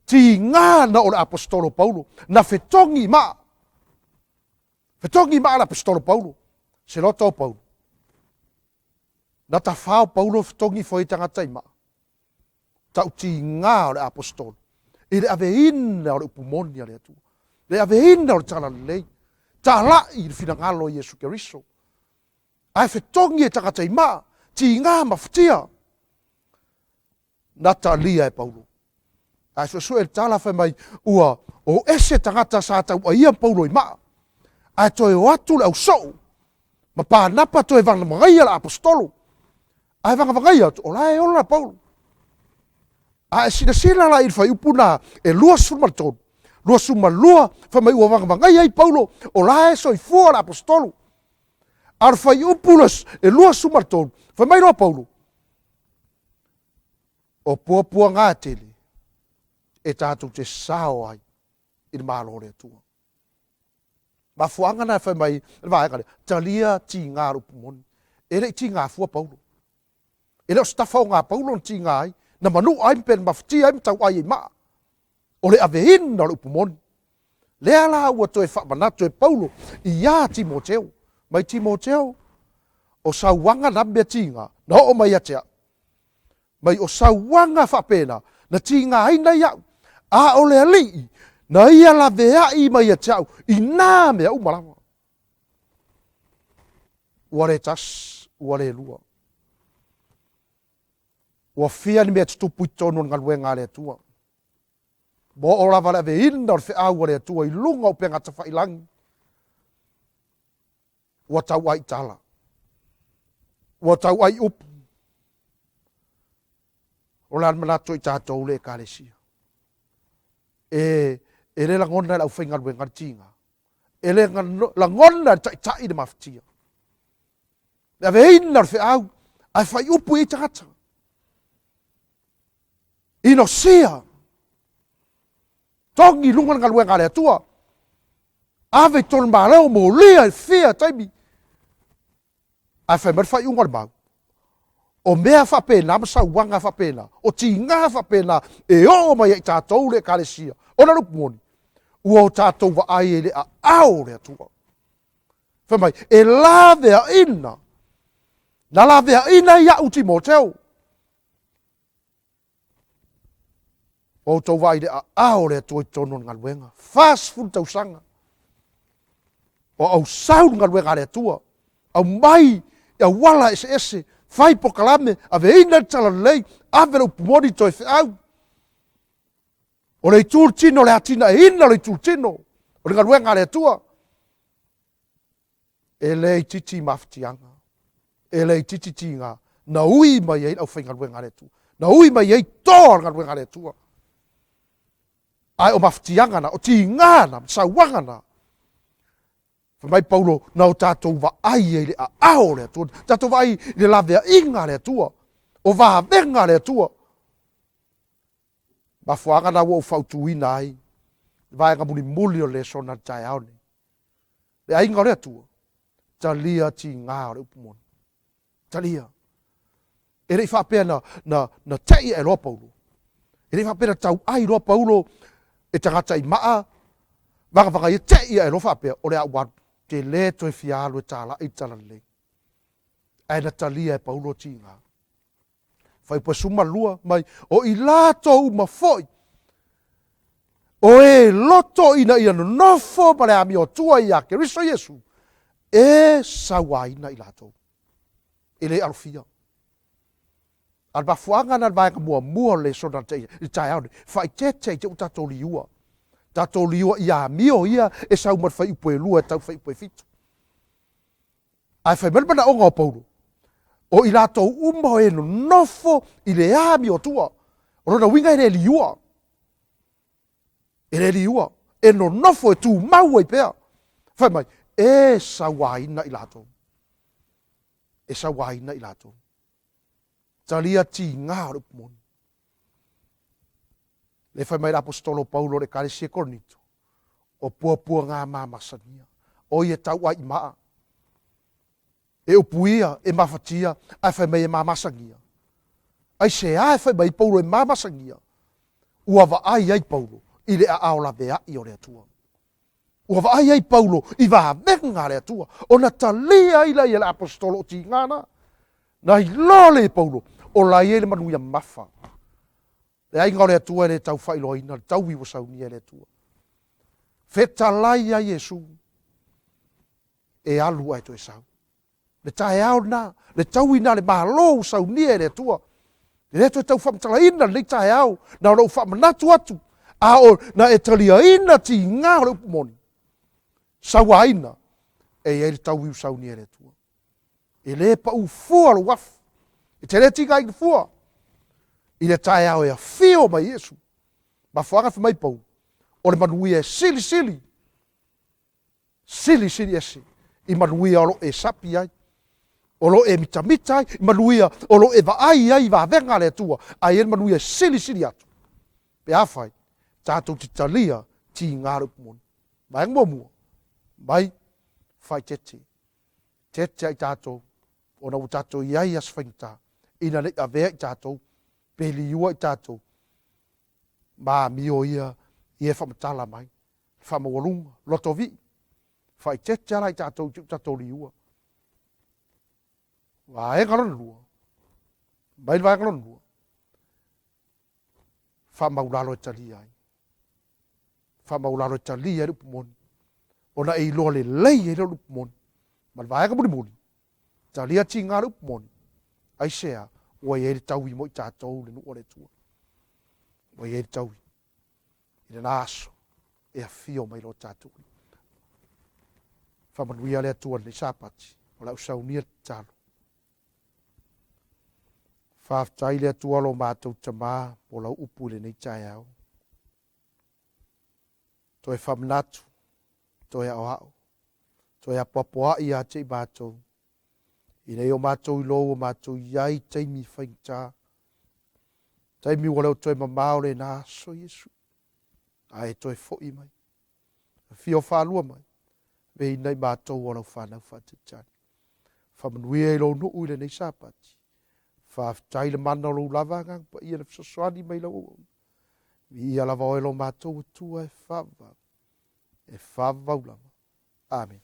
Speaker 2: tiga na o le Aposetolo Paulo, na fetogi maa. Fetogi maa le Aposetolo Paulo, se loto o Paulo. Na tafao Paulo fetogi ifo ai tagata i maa. Tautiga o le Aposetolo i le aveina o le upu moni a le Atua, le aveina o le talalelei, talai i le finagalo o Iesu Keriso. Ae fetogi e tagata i maa, tiga ma fatia. Na talia e Paulo. Ae suesue le tala fai mai, ua o ese tagata sa tauaia Paulo i maa, ae toe o atu le ausoo, ma Panapa toe vagavagaia le Aposetolo. Ae vagavagaia atu, o la e ola Paulo. A e silasila la i le fuaiupu na e 23, 22, fai mai ua vagavagaia ai Paulo, o la e soifua le Aposetolo. A o le fuaiupu e 23, fai mai loa Paulo, o puapuaga tele e tatou te sao ai i le Malo o le Atua. Mafuaaga na e fai mai le vaega lea, talia tiga le upu moni. E le i tiga fua Paulo. E le o se tafaoga a Paulo na tiga ai, na manua ai ma pe na mafatia ai ma tauai ai maa. O le aveina o le upu moni. Lea la ua toe faamanatu e Paulo iā Timoteo. Mai Timoteo, o sauaga na mea tiga, na oo mai ia te au. Mai o sauaga faapena, na tigaina ai au, a o le Alii, na ia laveai mai ia te au i nā mea uma lava. Ua le tasi, ua le lua. Ua fia ni mea tutupu i totonu o le galuega a le Atua. Ua oo lava le aveina o le feau a le Atua i luga o upega tafailagi, ua tauai tala, ua tauai upu. O le a le manatu o i tatou le Ekalesia? E, e le lagona e le aufaigaluega le tiga. E le lagona e le taitai le mafatia. Le aveina o le feau, ae faiupu i ai tagata. Inosia. Togi i luga le galuega a le Atua. Ave i totonu malo, molia i fia taimi. Ae fai mai le faaiuga o le mau, o mea faapena ma sauaga faapena, o tiga faapena e oo mai ai tatou le Ekalesia, ona o le upu moni, ua o tatou vaai ai i le aao o le Atua. Fai mai, e laveaina, na laveaina ai au Timoteo. Ua outou vaai i le aao o le Atua i totonu o le galuega, 40 tausaga. O ausau le galuega a le Atua, aumai i auala eseese, fai polokalame, aveina le talalelei, ave le upu moni toe feau. O le itu o le tino, o le atinaeina o le itu o le tino, o le galuega a le Atua. E le itiiti mafatiaga, e le itiiti tiga, na ui mai ai le aufaigaluega a le Atua, na ui mai ai toa o le galuega a le Atua. Ae o mafatiaga na, o tiga na, ma sauaga na, fai mai Paulo, na o tatou vaai ai i le aao o le Atua, tatou vaai i le laveaiga a le Atua, o vavega a le Atua. Mafuaaga na ua ou fautuina ai le vaega mulimuli o le lesona i le taeao nei. Le aiga o le Atua, talia tiga o le upu moni. Talia. E le i faapea na, na, na tei ae loa Paulo. E le i faapea na tauai loa Paulo e tagata i maa, vagavaga ia tei ae loa faapea, o le a ou alu, te le toe fia alu e tāla'i le talalelei. Ae na talia e Paulo tiga. Fuaiupu 12 mai, o i latou uma foi, o e loto ina ia nonofo ma le amio atua ia Keriso Iesu, e sauaina i latou. E le alofia. A le mafuaaga na le vaega muamua o le lesona i le taeao nei, faaeteete i te i ua tatou liua. Tatou liua i amio ia e sau ma le fuaiupu e 2 e tau fuaiupu e 7. Ae fai mai le manaoga o Paulo, o i latou uma o e nonofo i le amiotua. O lona uiga e le liua. E le liua. E nonofo, e tumau ai pea. Fai mai, e sauaina i latou. E sauaina i latou. Talia tiga o le upu moni. Le fai mai le aposetolo Paulo i le Ekalesia Korinito, o puapuaga mamasania, o ia tauai i maa. E upuia, e mafatia, ae fai mai e mamasagia. Aisea e fai mai Paulo e mamasagia? Ua vaai ai Paulo i le aao laveai o le Atua. Ua vaai ai Paulo i vavega a le Atua, ona talia ai lea e le aposetolo o tiga na. Na iloa lea e Paulo, o la e i ai le manuia mafa. Le aiga o le Atua e le tau faailoaina le taui ua saunia e le Atua. Fetalai ia Iesu, e alu ae toe sau. Le taeao lena, le taui lena, le Malo ua saunia e le Atua. E le toe tau faamatalaina lenei taeao, na ona ou faamanatu atu, a o na e taliaina tiga o le upu moni, sauaina, e i ai le taui ua saunia e le Atua. E le pau fua lou afu, e te le tiga i le fua, i le taeao e afio mai Iesu. Mafuaaga fai mai Paulo, o le manuia e silisili Silisili ese i manuia o lo o e sapi ai, o lo o e mitamita ai, i manuia o lo o e vaai ai i vavega a le Atua, ae i ai le manuia e silisili atu, pe afai tatou te talia tiga le upu moni. Vaega muamua, mai faaeteete. Tete ai tatou, ona ua tatou i ai i aso faigata, ina ne i avea i tatou, pe liua i tatou, ma amio ia ia e faamatala mai. Faamaualuga, lotovii, faaeteete lava la i tatou i te i ua tatou liua. Vaega lona lua, mai le vaega lona lua, faamaulalo e talia ai. Faamaulalo e talia ai le upu moni. Ona e iloa lelei ai lea o le upu moni. Ma le vaega mulimuli, talia tiga le upu moni. Aisea? Ua i ai le taui mo i tatou le nuu o le Atua. Ua i ai le taui i lena aso e afio mai lo tatou Alii. Faamanuia le Atua i lenei Sapati, o le a ou saunia le tatalo. Faafetai le Atua lo matou Tamā mo lau upu i lenei taeao. Toe faamanatu, toe aoao, toe apoapoai ia te i matou, ina ia o matou iloa ua matou i ai i taimi faigata, taimi ua le o toe mamao lena aso Iesu, a e toe foi mai, afio faalua mai, aveina i matou o lau fanau faatalitali. Faamanuia i lou nuu i lenei Sapati. Faafetai le mana o lou lava Agaga Paia na fesoasoani mai lau auauna. Viia lava oe lo matou Atua e faavavau, e faavavau lava. Amene.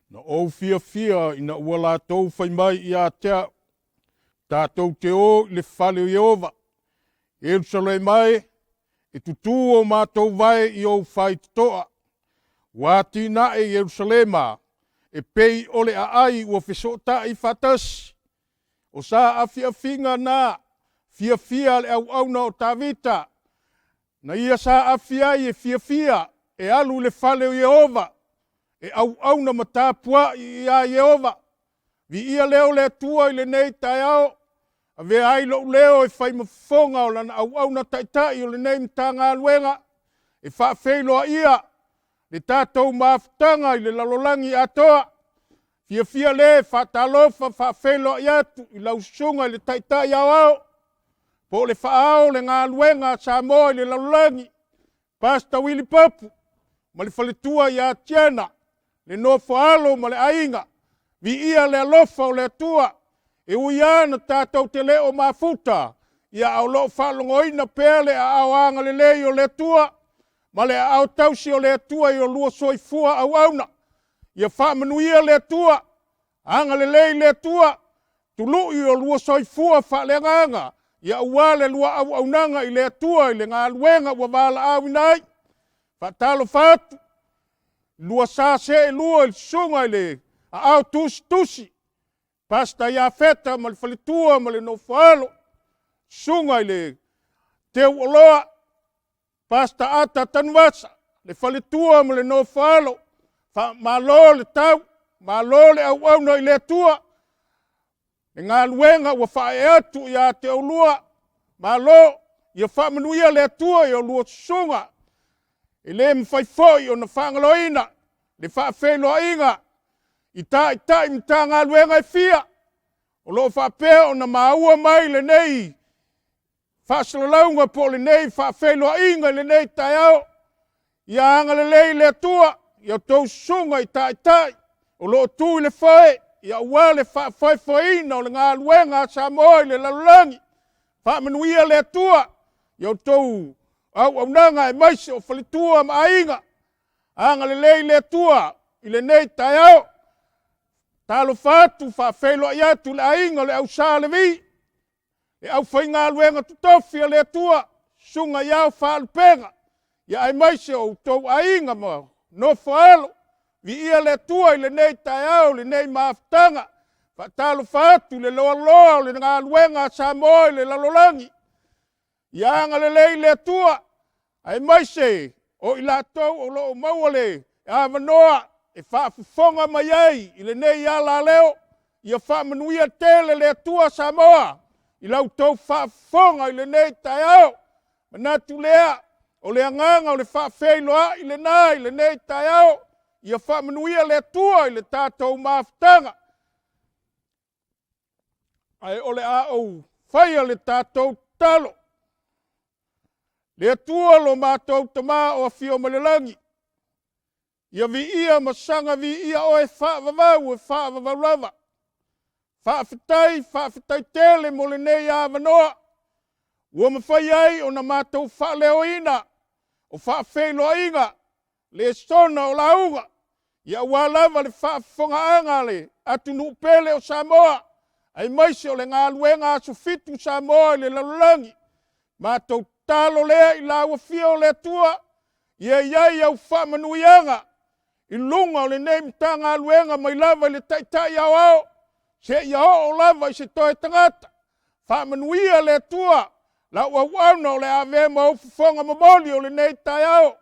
Speaker 3: Na ou fiafia ina ua latou fai mai ia te a'u, Tatou te o i le fale o Ieova. Ierusalema e, e tutū o matou vae i ou faitotoa. Ua atinae Ierusalema e pei o le aai ua fesootai faatasi. O saafiafiga na fiafia a le auauna o Tavita, na ia saafi ai e fiafia e alu i le fale o Ieova, e auauna ma tapuai iā Ieova. Viia lea o le Atua i lenei taeao, avea ai lou leo e fai ma fofoga o lana auauna taitai o lenei Matagaluega, e faafeiloaia le tatou mafutaga i le lalolagi atoa. Fiafia le faatalofa faafeiloai atu i lau susuga i le Taitai Aoao, po o le faaao o le galuega a Samoa i le lalolagi, Pastor Willie Popu ma le faletua ia Tiana, le nofo alo ma le aiga. Viia le alofa o le Atua, e ui lava na tatou te le o mafuta, ia a o lo o faalogoina pea le aao agalelei o le Atua ma le aao tausi o le Atua i olua soifua auauna. Ia faamanuia le Atua, agalelei le Atua, tului olua soifua faaleagaga, ia aua le lua auaunaga i le Atua i le galuega ua valaauina ai. Faatalofa atu, lua sa seelua i le susuga i le aao tusitusi, Pastor Iafeta ma le faletua ma le nofoalo, susuga i le Teuoloa, Pastor Ata Tanuvasa, le faletua ma le nofoalo, faamalo le tau, malo le auauna i le Atua, le galuega ua faaee atu ia te oulua, malo, ia faamanuia le Atua i oulua susuga. E le mafai foi ona faagaloina le faafeiloaiga i taitai Matagaluega e fia o lo o faapea ona maua mai lenei faasalalauga po o lenei faafeiloaiga i lenei taeao. Ia agalelei le Atua i a outou susuga i taitai o lo o tu i le foe, ia aua le faafoefoeina o le galuega a Samoa i le lalolagi. Faamanuia le Atua i a outou auaunaga aemaise o faletua ma aiga. Agalelei le Atua i lenei taeao. Talofa atu, faafeiloai atu i le aiga o le au Sa Levi, le aufaigaluega totofi a le Atua, susuga i Ao Faalupega, ia aemaise o outou aiga ma nofo a alo. Viia le Atua i lenei taeao i lenei mafutaga. Faatalofa atu i le loaloa o le galuega a Samoa i le lalolagi. Ia agalelei le Atua, aemaise o i latou o lo o maua le avanoa e faafofoga mai ai i lenei alaleo, ia faamanuia tele le Atua Samoa i la outou faafofoga i lenei taeao. Manatu lea, o le agaga o le faafeiloai lena i lenei taeao, ia faamanuia le Atua i le tatou mafutaga. Ae o le a ou faia le tatou tatalo. Le Atua lo matou Tama o afio mai le lagi, ia viia ma saga viia oe faavavau e faavavau lava. Faafetai, faafetai tele mo lenei avanoa ua mafai ai ona matou faaleoina o faafeiloaiga lesona o lauga, ia aua lava le faafofogaaga a le atunuu pele o Samoa, aemaise o le galuega Aso Fitu Samoa i le lalolagi. Matou tatalo lea i lau afio o le Atua, ia i ai au faamanuiaga i luga o lenei Matagaluega mai lava i le Taitai Aoao seia oo lava i se toe tagata. Faamanuia le Atua lau auauna o le a avea ma ou fofoga momoli o lenei taeao,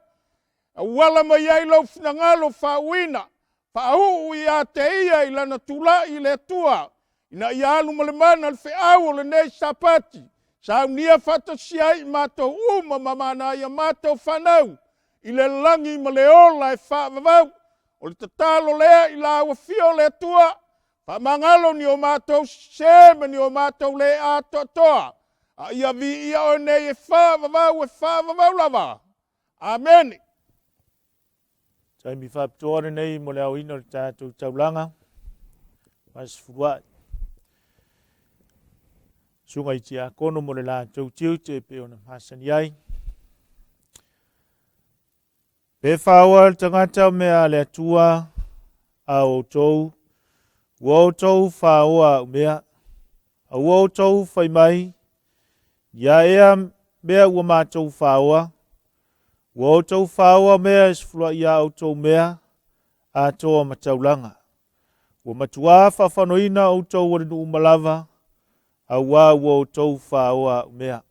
Speaker 3: auala mai ai lou finagalo faauuina, faauu ia te ia i lana tulai i le Atua, ina ia alu ma le mana le feau o lenei Sapati, saunia faatasi ai i matou uma ma nai a matou fanau i le lagi ma le ola e faavavau. O le tatalo lea i lau afio le Atua, faamagalo ni o matou sese ma ni o matou le atoatoa, a ia viia oe nei e faavavau e faavavau lava. Amene.
Speaker 4: Taimi faapitoa lenei mo le aoina o le tatou taulaga faasefuluai. Susuga i tiakono mo le latou tiute e pei ona masani ai. Pe faoa le tagata o mea a le Atua a outou, ua outou faoa au mea, a ua outou fai mai, ia ea mea ua matou faoa, ua outou faoa mea e sefuluai a outou mea, atoa ma taulaga. Ua matuā faafanoina outou e le nuu uma lava, auā ua outou faoa au mea.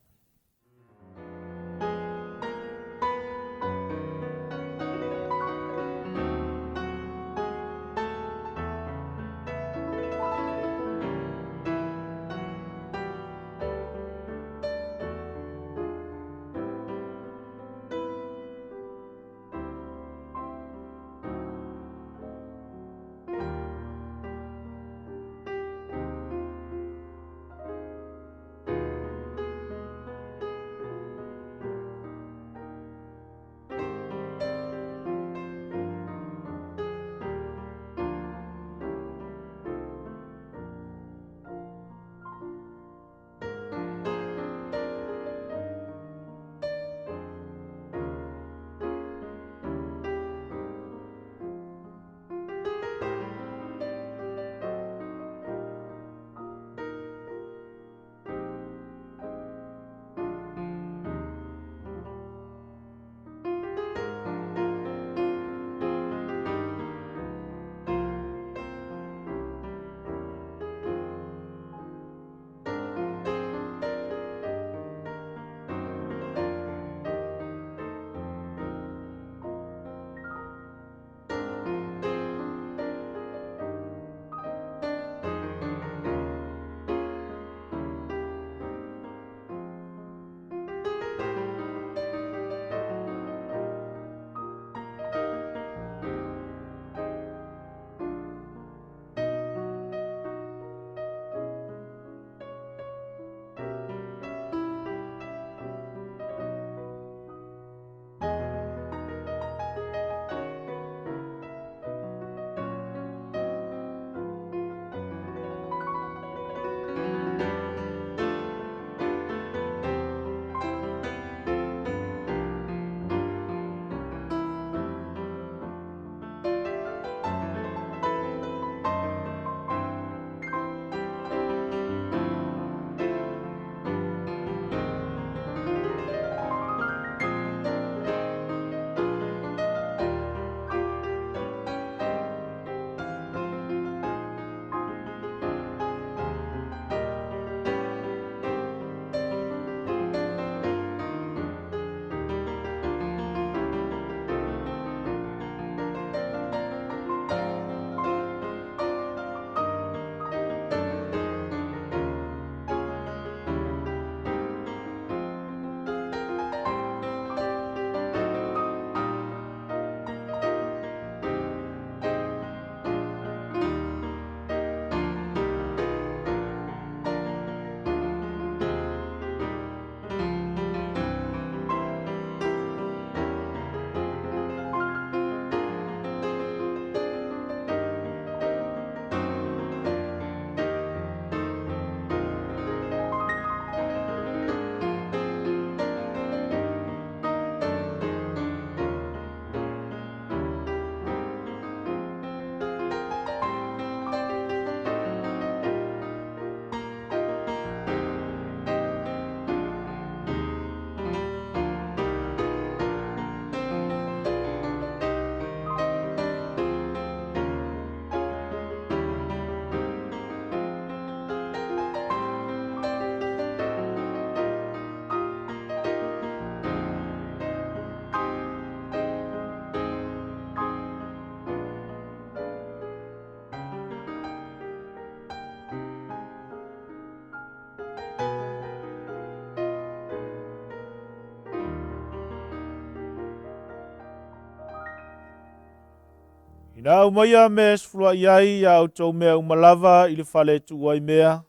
Speaker 4: Ina aumaia mea e sefuluai ai a outou mea uma lava i le fale e tuu ai mea,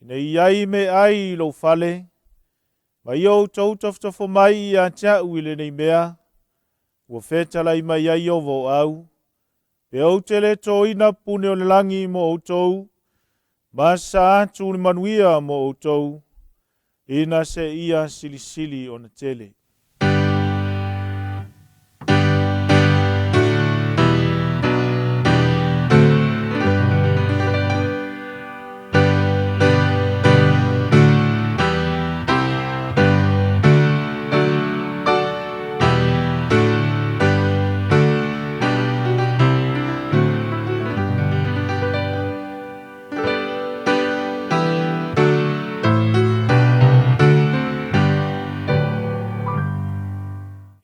Speaker 4: ina i ai meaai i lou fale, ma ia outou tofotofo mai ia te a'u i lenei mea, ua fetalai mai ai Ieova o Au, pe ou te le toina pune o le lagi mo outou, ma sa atu le manuia mo outou, ina seia silisili ona tele.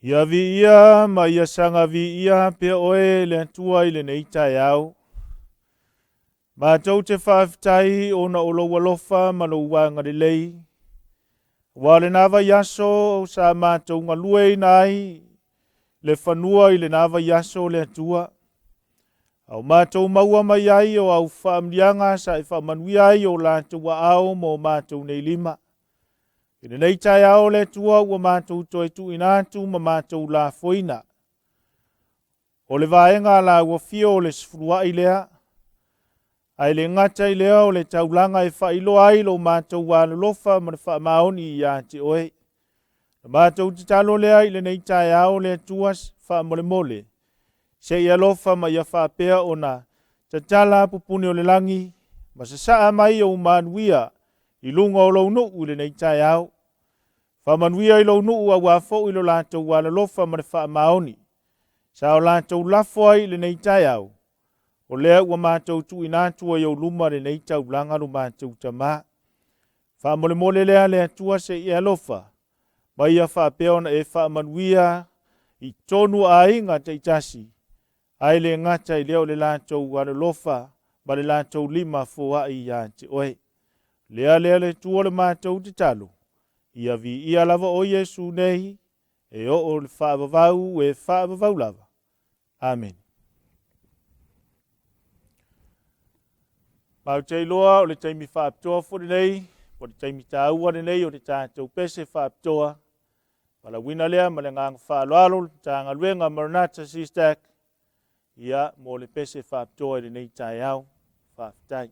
Speaker 4: Ia viia ma ia saga viia pea oe le Atua i lenei taeao. Matou te faafetai ona o lou alofa ma lou agalelei. Aua o lena vaiaso sa matou galueina ai le fanua i lena vaiaso le Atua. A o matou maua mai ai o au faamanuiaga sa e faamanuia ai o latou aao mo matou nei lima. I lenei taeao le Atua ua matou toe tuuina atu ma matou lafoina. O le vaega a lau afio o le sefuluai lea, ae le gata i lea o le taulaga e faailoa ai lo matou alolofa ma le faamaoni ia te oe. Na matou tatalo lea i lenei taeao le Atua faamolemole, se i alofa ma ia faapea ona tatala pupuni o le lagi ma sasaa mai ou manuia i luga o lou nuu i lenei taeao. Faamanuia i lou nuu aua foi lo latou alolofa ma le faamaoni. Sa o latou lafo ai i lenei taeao, o lea ua matou tuuina atu ai ou luma lenei taulaga lo matou Tama. Faamolemole lea le Atua se i e alofa, ma ia faapea ona e faamanuia i tonu aiga taitasi, ae le gata i lea o le latou alolofa ma le latou lima foai ia te oe. Lea lea le Atua le matou tatalo, ia viia lava oe Iesu nei, e oo le faavavau e faavavau lava. Amene. Matou te iloa o le taimi faapitoa foi lenei, po o le taimi taua lenei o le tatou pese faapitoa. Valaauina lea ma le agaga faaaloalo le Matagaluega Maranatha SISTAC, ia, mo le pese faapitoa i lenei taeao. Faafetai.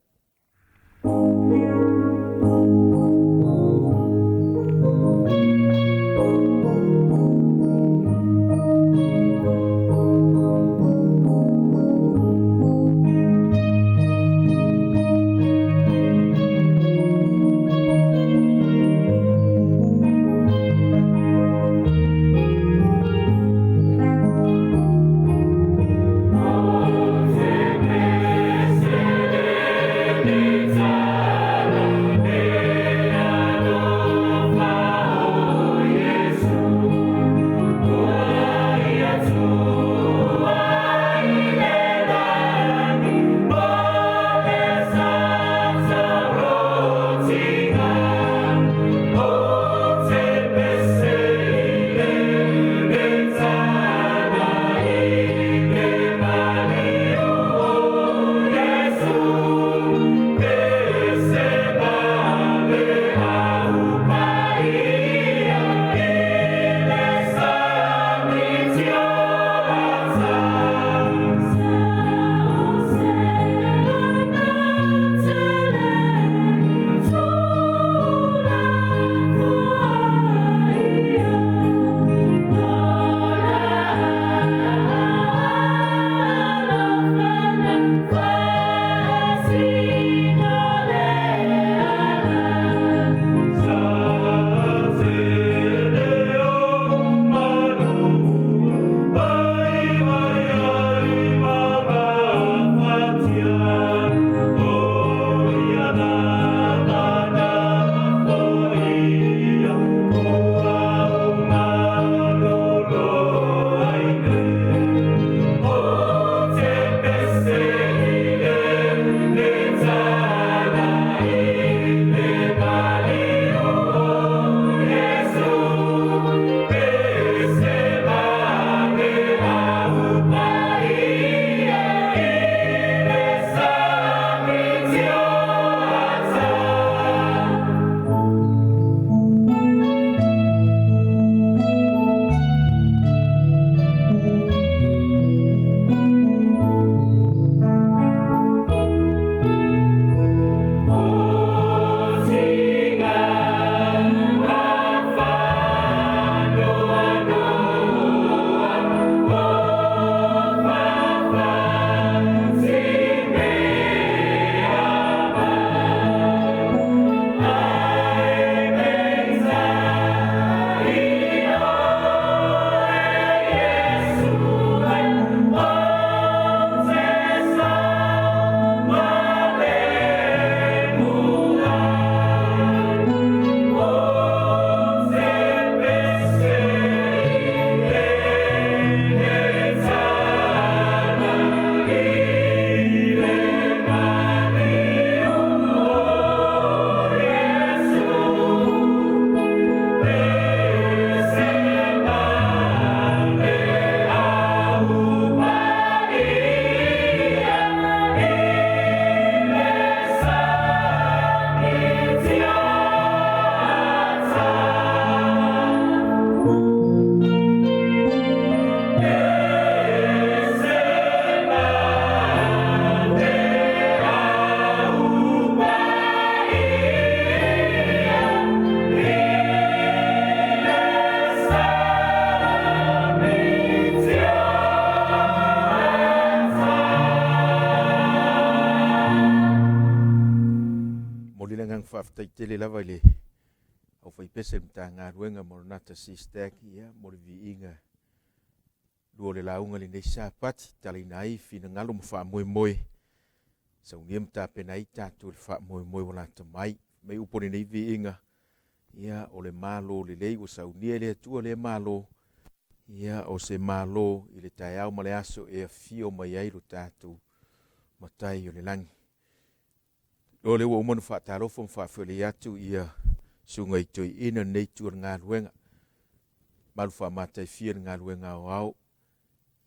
Speaker 3: Momoli le agaga faafetai tele lava i le aufaipese o le Matagaluega Maranatha Sistac ia mo le viiga lua o le lauga i lenei Sapati, talaina ai finagalo ma faamoemoe, saunia ma tapena ai tatou i le faamoemoe ua lata mai. Mai upu o lenei viiga, ia o le Malo lelei ua saunia e le Atua lea Malo, ia o se Malo i le taeao ma le aso e afio mai ai lo tatou Matai o le Lagi. O lea ua uma ona faatalofa ma faafeiloai atu ia susuga i toeaiina lenei itu o le galuega. Malu faamataifia le galuega aoao,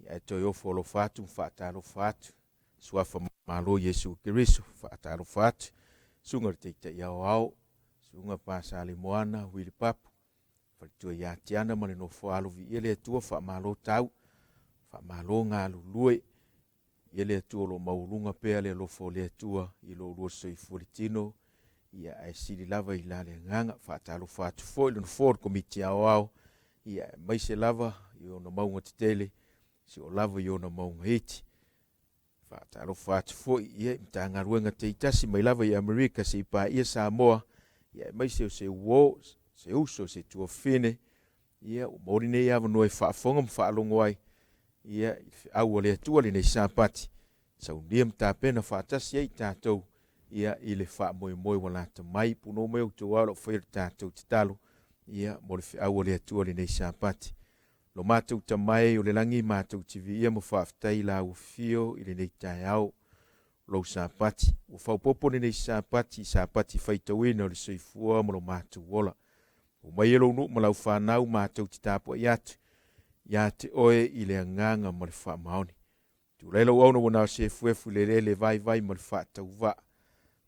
Speaker 3: ae toe ofo alofa atu ma faatalofa atu. Suafa Malo Iesu Keriso, faatalofa atu. Susuga i le Taitai Aoao, Susuga Pasalemoana Wili Papu, Faletua ia Tiana ma le nofo alo viia le Atua, faamalo tau, faamalo galulue. Ia le Atua o lo o maualuga pea le alofa o le Atua i lo oulua soifua le tino, ia ae sili lava i la le agaga. Faatalofa atu foi i le nofoa o le Komiti Aoao, ia aemaise lava i ona mauga tetele, si o lava i ona mauga iti. Faatalofa atu foi ia i Matagaluega taitasi mai lava i Amerika seia paia Samoa, ia aemaise o se uo, se uso, se tuafafine, ia ua maua lenei avanoa e faafofoga ma faalogo ai ia i le feau a le Atua lenei Sapati, saunia ma tapena faatasi ai tatou ia i le faamoemoe ua lata mai. Punou mai outou ao lau faia le tatou tatalo ia mo le feau a le Atua lenei Sapati. Lo matou Tama e o le lagi, matou te viia ma faafetai i lau afio i lenei taeao, lou Sapati. Ua faaopoopo lenei Sapati i Sapati faitauina o le soifua ma lo matou ola. Omai e lou nuu ma lau fanau matou te tapuai atu ia te oe i le agaga ma le faamaoni. Tulai lau auna ua na o se efuefu i le eleele vaivai ma le faatauvaa.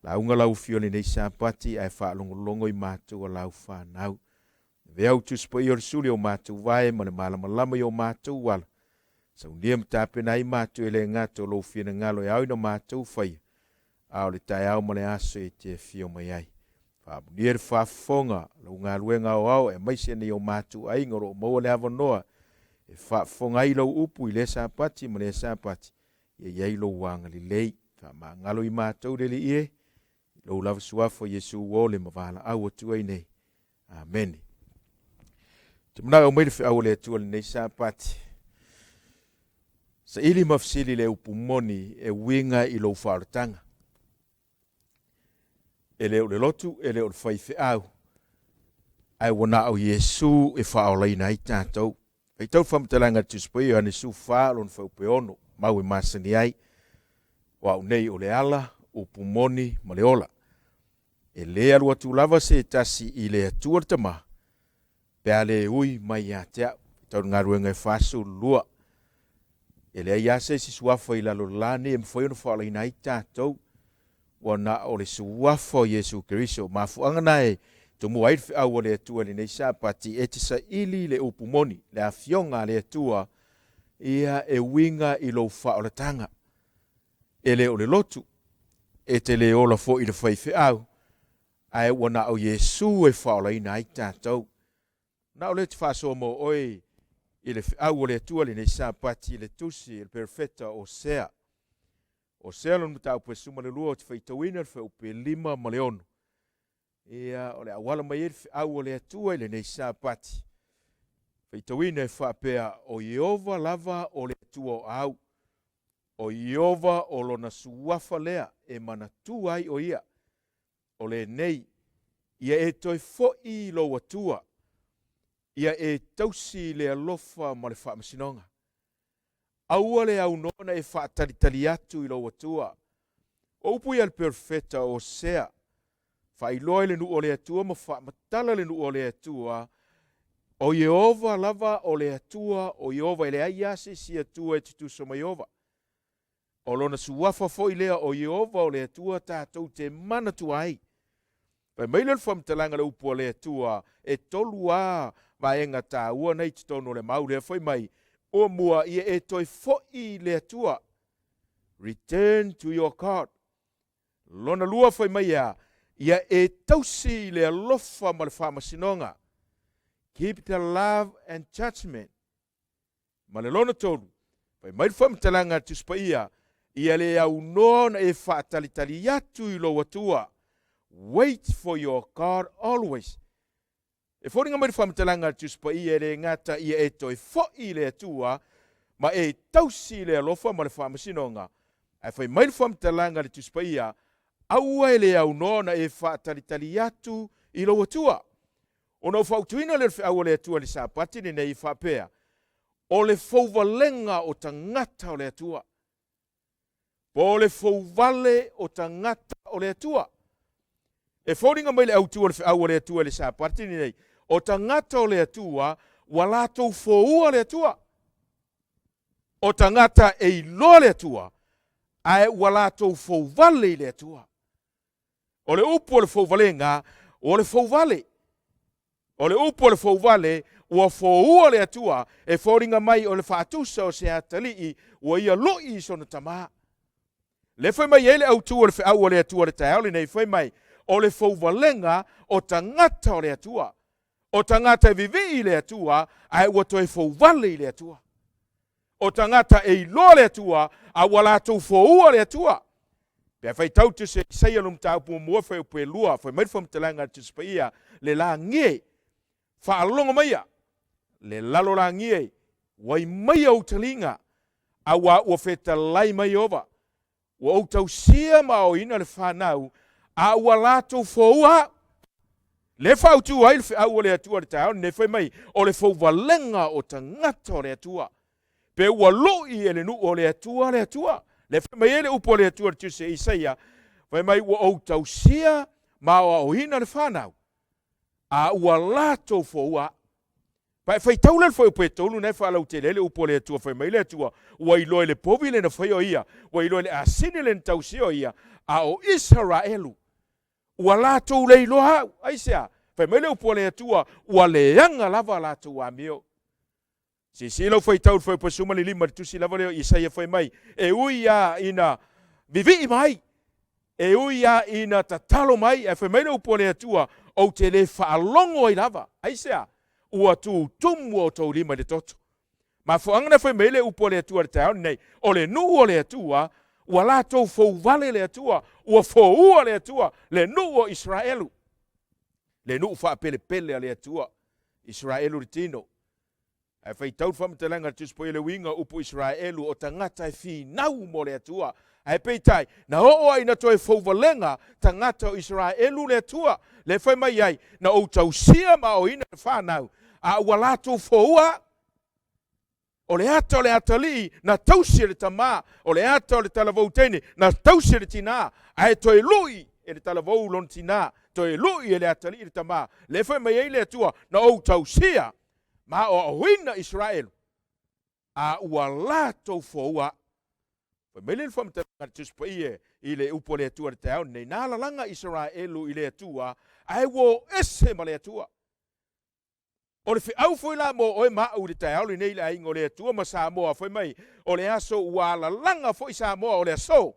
Speaker 3: Lauga lau afio lenei Sapati ae faalogologo i matou a lau fanau. Avea au Tusi Paia o le suli o matou vae ma le malamalama i o matou ala. Saunia ma tapena ai matou e le gata o lou finagalo e ao ina matou faia, a o le taeao ma le aso e te afio mai ai. Faamanuia le faafofoga, lau galuega aoao aemaise nei o matou aiga o lo o maua le avanoa e faafofoga ai lau upu i lea Sapati ma lea Sapati, ia i ai lou agalelei. Faamagalo i matou le Alii e, i lou lava suafa Iesu ua ole ma valaau atu ai nei. Amene. Te manao mai le feau a le Atua lenei Sapati. Saili ma fesili le upu moni e uiga i lou faaolataga. E le o le lotu, e le o le faifeau, ae ua na o Iesu e faaolaina ai tatou. Faitau le faamatalaga a le Tusi Paia Ioane 14 lona fuaiupu e 6, mau e masani ai, O au nei o le ala, upu moni ma le ola. E lē alu atu lava se tasi i le Atua le Tama, pe a le ui mai ia te au. Tau le galuega e 42. E leai lava se isi suafa i lalo o le la nei e mafai ona faaolaina ai tatou, ua na o le suafa o Iesu Keriso. O mafuaaga na e tomua ai le feau a le Atua i lenei Sapati, e te saili le upu moni, le afioga a le Atua, ia e uiga i lou faaolataga. E le o le lotu, e te le ola foi i le faifeau, ae ua na o Iesu e faaolaina ai tatou. Na o lea te faasoa mo oe i le feau o le Atua lenei Sapati i le tusi i le perofeta o Osea. Osea lona mataupu e 12 ou te faitauina le fuaiupu e 5 ma le 6. Ia, o le auala mai ai le feau o le Atua i lenei Sapati. Faitauina e faapea, O Ieova lava o le Atua o au, o Ieova o lona suafa lea e manatua ai o ia, o lenei, ia e toe foi i lou Atua, ia e tausi i le alofa ma le faamasinoga. Aua le aunoa ona e faatalitali atu i lou Atua. O upu ia a le perofeta o Osea, faailoa i le nuu o le Atua ma faamatala le nuu o le Atua, o Ieova lava o le Atua o Ieova, e leai lava se isi Atua e tutusa ma Ieova. O lona suafa foi lea o Ieova o le Atua tatou te manatua ai. Fai mai lea o le faamatalaga le upu a le Atua, e tolu lava
Speaker 5: vaega taua na i totonu o le mau lea fai mai, Muamua ia e toe foi i le Atua, return to your God. Lona lua fai mai e a? Ia e tausi i le alofa ma le faamasinoga, keep the love and judgment. Ma le lona tolu, fai mai le faamatalaga a le Tusi Paia, Ia le aunoa ona e faatalitali atu i lou Atua, wait for your God always. E foliga mai le faamatalaga a le Tusi Paia e le gata ia e toe foi i le Atua ma e tausi i le alofa ma le faamasinoga, ae fai mai le faamatalaga a le Tusi Paia, Aua e le aunoa ona e faatalitali atu i lou Atua. Ona ou fautuina lea o le feau a le Atua i le Sapati lenei e faapea, O le fouvalega o tagata o le Atua. Po o le fouvale o tagata o le Atua. E foliga mai le autu o le feau a le Atua i le Sapati lenei, o tagata o le Atua ua latou foua le Atua. O tagata e iloa le Atua, ae ua latou fouvale i le Atua. O le upu o le fouvalega, o le fouvale. O le upu o le fouvale, ua foua le Atua, e foliga mai o le faatusa o se atalii ua ia lu'i i sona tamā. Le fai mai ai le autu o le feau a le Atua i le taeao lenei, fai mai, o le fouvalega o tagata o le Atua. O tagata e vivii i le Atua, ae ua toe fouvale i le Atua. O tagata e iloa le Atua, a ua latou foua le Atua. Pe a faitau Tusi a Isaia lo mataupu muamua fuaiupu e lua, fai mai le faamatalaga a le Tusi Paia, le lagi e, faalogo maia, le lalolagi e, uai maia ou taliga, auā ua fetalai mai Ieova, Ua ou tausia ma aoina le fanau, a ua latou foua au. Lea faautu ai le feau o le Atua i le taeao lenei, fai mai, o le fouvalega o tagata o le Atua. Pe ua lu'i e le nuu o le Atua le Atua. Lea fai mai ai le upu a le Atua i le Tusi a Isaia, fai mai, ua ou tausia ma aoaoina le fanau, a ua latou foua au. Pa e faitau la le fuaiupu e tolu na e faalautele ai le upu a le Atua, fai mai le Atua, Ua iloa i le povi le na faia o ia, ua iloa i le asini le na tausia o ia, a o Isaraelu, ua latou le iloa au. Aisea? Fai mai le upu a le Atua, Ua leaga lava a latou amio. Silasila lau faitau i le fuaiupu e 15 i le tusi lava lea o Isaia fai mai, E ui lava ina vivii mai, E ui lava ina tatalo mai, ae fai mai le upu a le Atua, Ou te le faalogo ai lava. Aisea? Ua tutumu o outou lima i le toto. Mafuaaga na fai mai ai le upu a le Atua i le taeao lenei, o le nuu o le Atua, ua latou fouvale le Atua, ua foua le Atua, le nuu o Isaraelu, le nuu faapelepele a le Atua, Isaraelu le tino. Ae faitau le faamatalaga a le Tusi Paia le uiga o upu Isaraelu o tagata e finau mo le Atua. Ae peitai, na oo ai ina toe fouvalega tagata o Isaraelu le Atua, le fai mai ai, Na ou tausia ma aoina le fanau, a ua latou foua au. O le ata o le atalii na tausi e le tamā, o le ata o le talavou teine na tausi e le tinā, ae toe lu'i e le talavou lona tinā, toe lu'i e le atalii le tamā. Le fai mai ai le Atua, Na ou tausia ma aoaoina Isaraelu, a ua latou foua au. Fai mai lea le faamatalaga a le Tusi Paia i le upu a le Atua i le taeao lenei, na alalaga Isaraelu i le Atua, ae ua o ese ma le Atua. O le feau foi la mo oe ma au i le taeao lenei i le aiga o le Atua ma Samoa, fai mai, o le aso ua alalaga foi Samoa, o le aso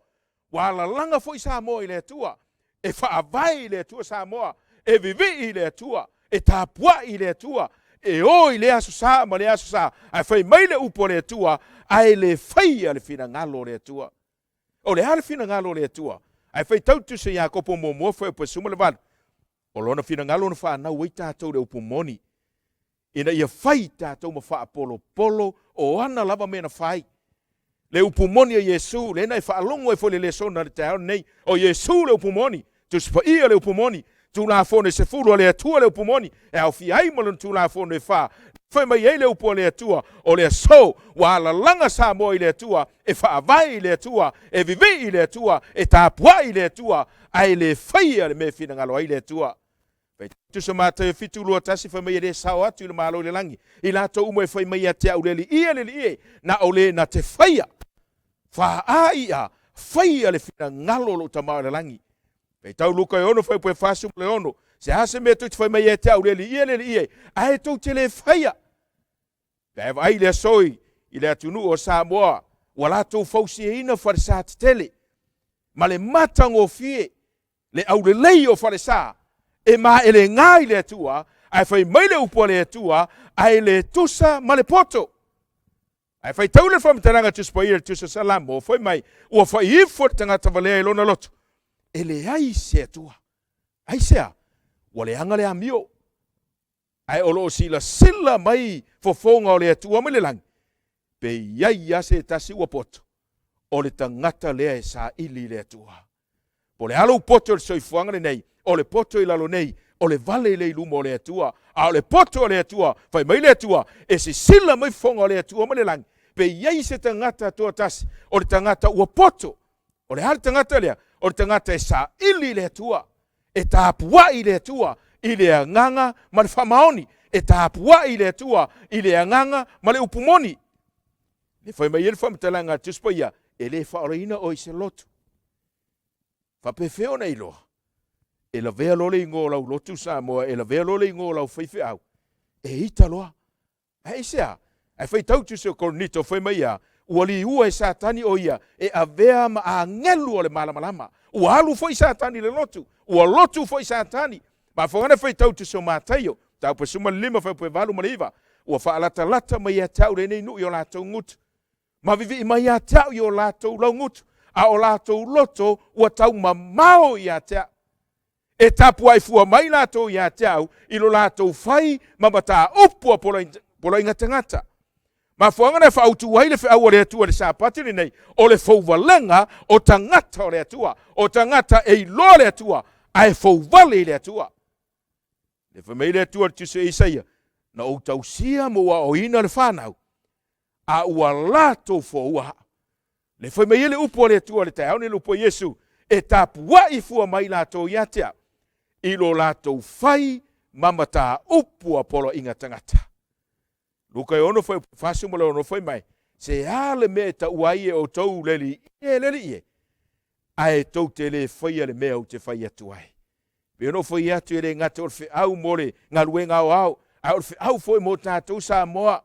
Speaker 5: ua alalaga foi Samoa i le Atua, e faavae i le Atua Samoa, e vivii i le Atua, e tapuai i le Atua, e o i lea Aso Sa ma lea Aso Sa, ae fai mai le upu a le Atua, ae le faia le finagalo o le Atua. O le a le finagalo o le Atua? Ae faitau Tusi a Iakopo muamua fuaiupu e 18, O lona finagalo na fanau ai tatou i le upu moni, ina ia fai tatou ma faapolopolo o ana lava mea na fai. Le upu moni a Iesu, lea na e faalogo ai foi i le lesona i le taeao lenei, o Iesu le upu moni, Tusi Paia le upu moni, Tulafono e sefulu a le Atua le upu moni, e aofia ai ma lona Tulafono e fa, fai mai ai le upu a le Atua, o le aso ua alalaga Samoa i le Atua, e faavae i le Atua, e vivii i le Atua, e tapuai i le Atua, ae le faia le mea e finagalo ai le Atua. Fai tusa Mataio 7:21 fai mai e le sao atu i le Malo i le lagi, i latou uma e fai mai ia te au le Alii e, le Alii e, na o le na te faia, faai'a, faia le finagalo o lou Tama i le lagi. Faitau Luka e 6 fuaiupu e 46, Se a se mea tou te fai mai ia te au, le alii e, le alii e, ae tou te le faia. Pe a e vaai i le aso i le atunuu o Samoa, ua latou fausiaina falesa tetele ma le matagofie, le aulelei o falesa e maelega i le Atua, ae fai mai le upu a le Atua, ae le tusa ma le poto. Ae faitau le faamatalaga Tusi Paia i le Tusi o Salamo, fai mai, ua fai ifo le tagata valea i lona loto, e leai se Atua. Aisea? Ua leaga le amio. Ae o lo o silasila mai fofoga o le Atua mai le lagi, pe i ai lava se tasi ua poto, o le tagata lea e saili i le Atua. Po o le a lou poto i le soifuaga lenei, o le poto i lalo nei, o le vale lea i luma o le Atua. A o le poto a le Atua, fai mai le Atua, e sisila mai fofoga o le Atua mai le lagi, pe i ai se tagata toatasi, o le tagata ua poto. O le a le tagata lea? O le tagata e saili i le Atua, e tapuai i le Atua i le agaga ma le faamaoni, e tapuai i le Atua i le agaga ma le upu moni. Le fai mai ai le faamatalaga a le Tusi Paia, e le faaolaina oe i se lotu. Faapefea ona iloa? E lavea loa le igoa o lau lotu Samoa, e lavea loa le igoa o lau faifeau, e ita loa. Ae aisea? Ae faitau Tusi o Korinito fai mai ia, ua liua e Satani o ia e avea ma agelu o le malamalama. Ua alu foi Satani i le lotu, ua lotu foi Satani. Mafuaaga na faitau Tusi o Mataio, mataupu e 15 fuaiupu e 8 ma le 9, ua faalatalata mai ia te au lenei nuu i o latou gutu, ma vivii mai ia te au i o latou laugutu, a o latou loto ua taumamao ia te au. E tapuai fua mai latou ia te au i lo latou fai ma mataupu a poloaiga tagata. Mafuaaga na e faautu ai le feau a le Atua i le Sapati lenei, o le fouvalega o tagata o le Atua, o tagata e iloa le Atua, ae fouvale i le Atua. Le fai mai le Atua i le Tusi o Isaia, na ou tausia ma ou aoaoina le fanau, a ua latou foua au. Le fai mai ai le upu a le Atua i le taeao nei, le upu a Iesu, e tapuai fua mai latou ia te au, i lo latou fai ma mataupu a poloaiga tagata. Luka e 6 fuaiupu 46 fai mai, Se a le mea e taua ai e outou le Alii e, le Alii e, ae tou te le faia le mea ou te fai atu ai. Pei ona ou fai atu e le gata o le feau mo le galuega aoao, ae o le feau foi mo tatou Samoa.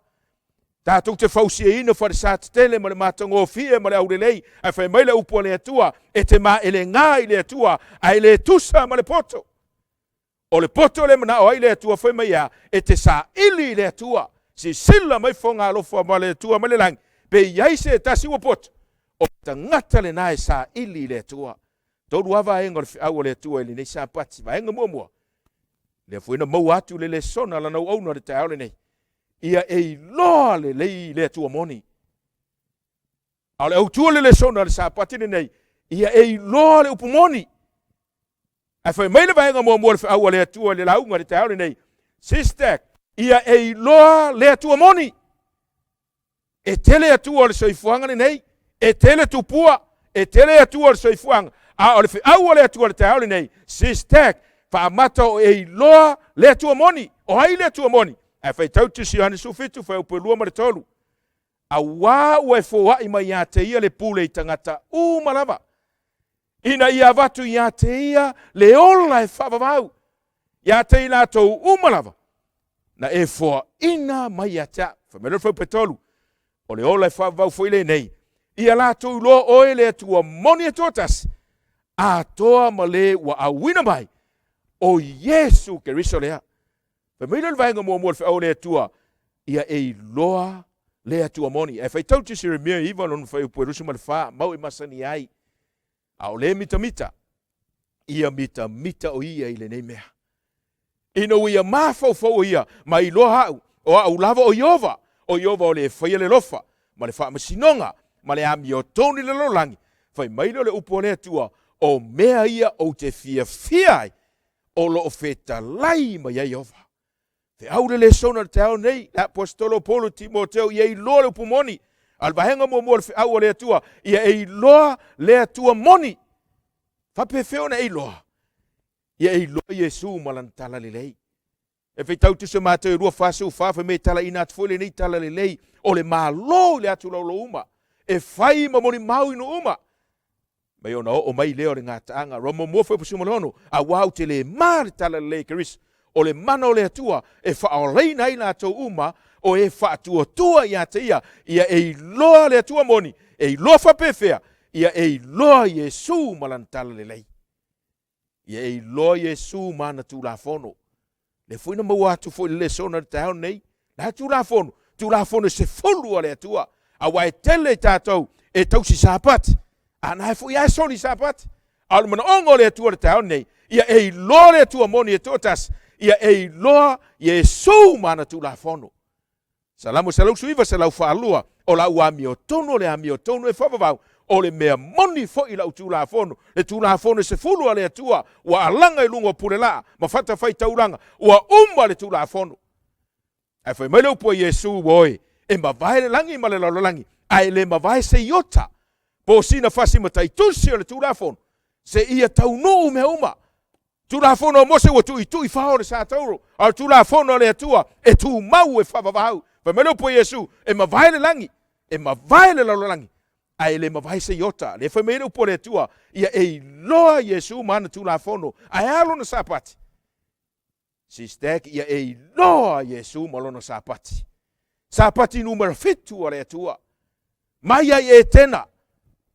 Speaker 5: Tatou te fausiaina falesa tetele ma le matagofie ma le aulelei, ae fai mai le upu a le Atua, e te maelega i le Atua, ae le tusa ma le poto. O le poto lea e manao ai le Atua fai mai a, e te saili i le Atua. Sisila mai fofoga alofa ma le Atua mai le lagi, pe i ai se tasi ua poto, o le tagata lena e saili i le Atua. Tolu lava vaega o le feau a le Atua i lenei Sapati. Vaega muamua, lea foi na maua atu le lesona a lana auauna i le taeao lenei, ia e iloa lelei le Atua moni. A o le autu o le lesona a le Sapati lenei, ia e iloa le upu moni. Ae fai mai le vaega muamua o le feau a le Atua i le lauga i le taeao lenei, Sister, ia e iloa le Atua moni. E tele Atua o le soifuaga lenei, e tele tupua, e tele Atua o le soifuaga, a o le feau a le Atua i le taeao lenei, Sister, faamata o e iloa le Atua moni. O ai le Atua moni? Ae faitau Tusi Ioane 17, fuaiupu e 2 ma le 3. Auā ua e foai mai ia te ia le pule i tagata uma lava, ina ia avatu ia te ia le ola e faavavau ia te i latou uma lava na e foaina mai ia te au. Fai mai loa le fuaiupu e 3, o le ola e faavavau foi lenei, ia latou iloa oe le Atua moni e toatasi, atoa ma le ua auina mai, o Iesu Keriso lea. Fai mai lea o le vaega muamua o le feau a le Atua, ia e iloa le Atua moni. Ae faitau Tusi Ieremia 9 lona fuaiupu e 24, mau e masani ai, a o le mitamita, ia mitamita o ia i lenei mea. Ina ua ia mafaufau o ia, ma iloa au, o au lava o Ieova, o Ieova o le faia le lofa, ma le faamasinoga, ma le amiotonu i le lalolagi, fai mai lea o le upu a le Atua, o mea ia ou te fiafia ai, o lo o fetalai mai ai Ieova. Feau le lesona i le taeao nei, le aposetolo o Paulo i Timoteo, ia iloa le upu moni. A o le vaega muamua o le feau a le Atua, ia e iloa le Atua moni. Faapefea ona e iloa? Ia e iloa Iesu ma lana talalelei. E faitau tusi o Mateo 2:44, fai mai e talaina atu foi lenei talalelei o le Malo i le atu laulau uma, e fai ma molimau i nuu uma. Mai ona oo mai lea o le gataaga. Roma muamua fuaiupu 16, Auā ou te le ma le talalelei e Keriso, o le mana o le Atua e faaolaina ai latou uma o e faatuatua ia te ia, ia e iloa le Atua moni, e iloa faapefea, ia e iloa Iesu ma lana talalelei. Ia e iloa Iesu ma ana Tulafono. Lea foi na maua atu foi i le lesona i le taeao lenei. Le a Tulafono? Tulafono e 10 a le Atua. Aua e tele i tatou e tausi Sapati, a na e foi lava e soli Sapati. A o le manaoga o le Atua i le taeao lenei, ia e iloa le Atua moni e toatasi, ia e iloa Iesu ma ana Tulafono. Salamo 119, 102, O lau amiotonu o le amiotonu e faavavau, o le mea moni foi lau Tulafono, le Tulafono e 10 a le Atua, ua alaga i luga o pulelaa ma fatafaitaulaga, ua uma le Tulafono. Ae fai mai le upu a Iesu, Oe, e mavae le lagi ma le lalolagi, ae le mavae se iota, po o sina fasi mataitusi o le Tulafono, seia taunuu mea uma. Tulafono a Mose ua tuitui fao le sa tauro, a o le Tulafono a le Atua e tumau e faavavau. Fai mai le upu a Iesu, e mavae le lagi, e mavae le lalolagi, ae le mavae se iota. Lea fai mai ai le upu a le Atua, ia e iloa Iesu ma ana Tulafono, ae a lona Sapati? Sistek, ia e iloa Iesu ma lona Sapati. Sapati numera 7 a le Atua. Mai ai Etena,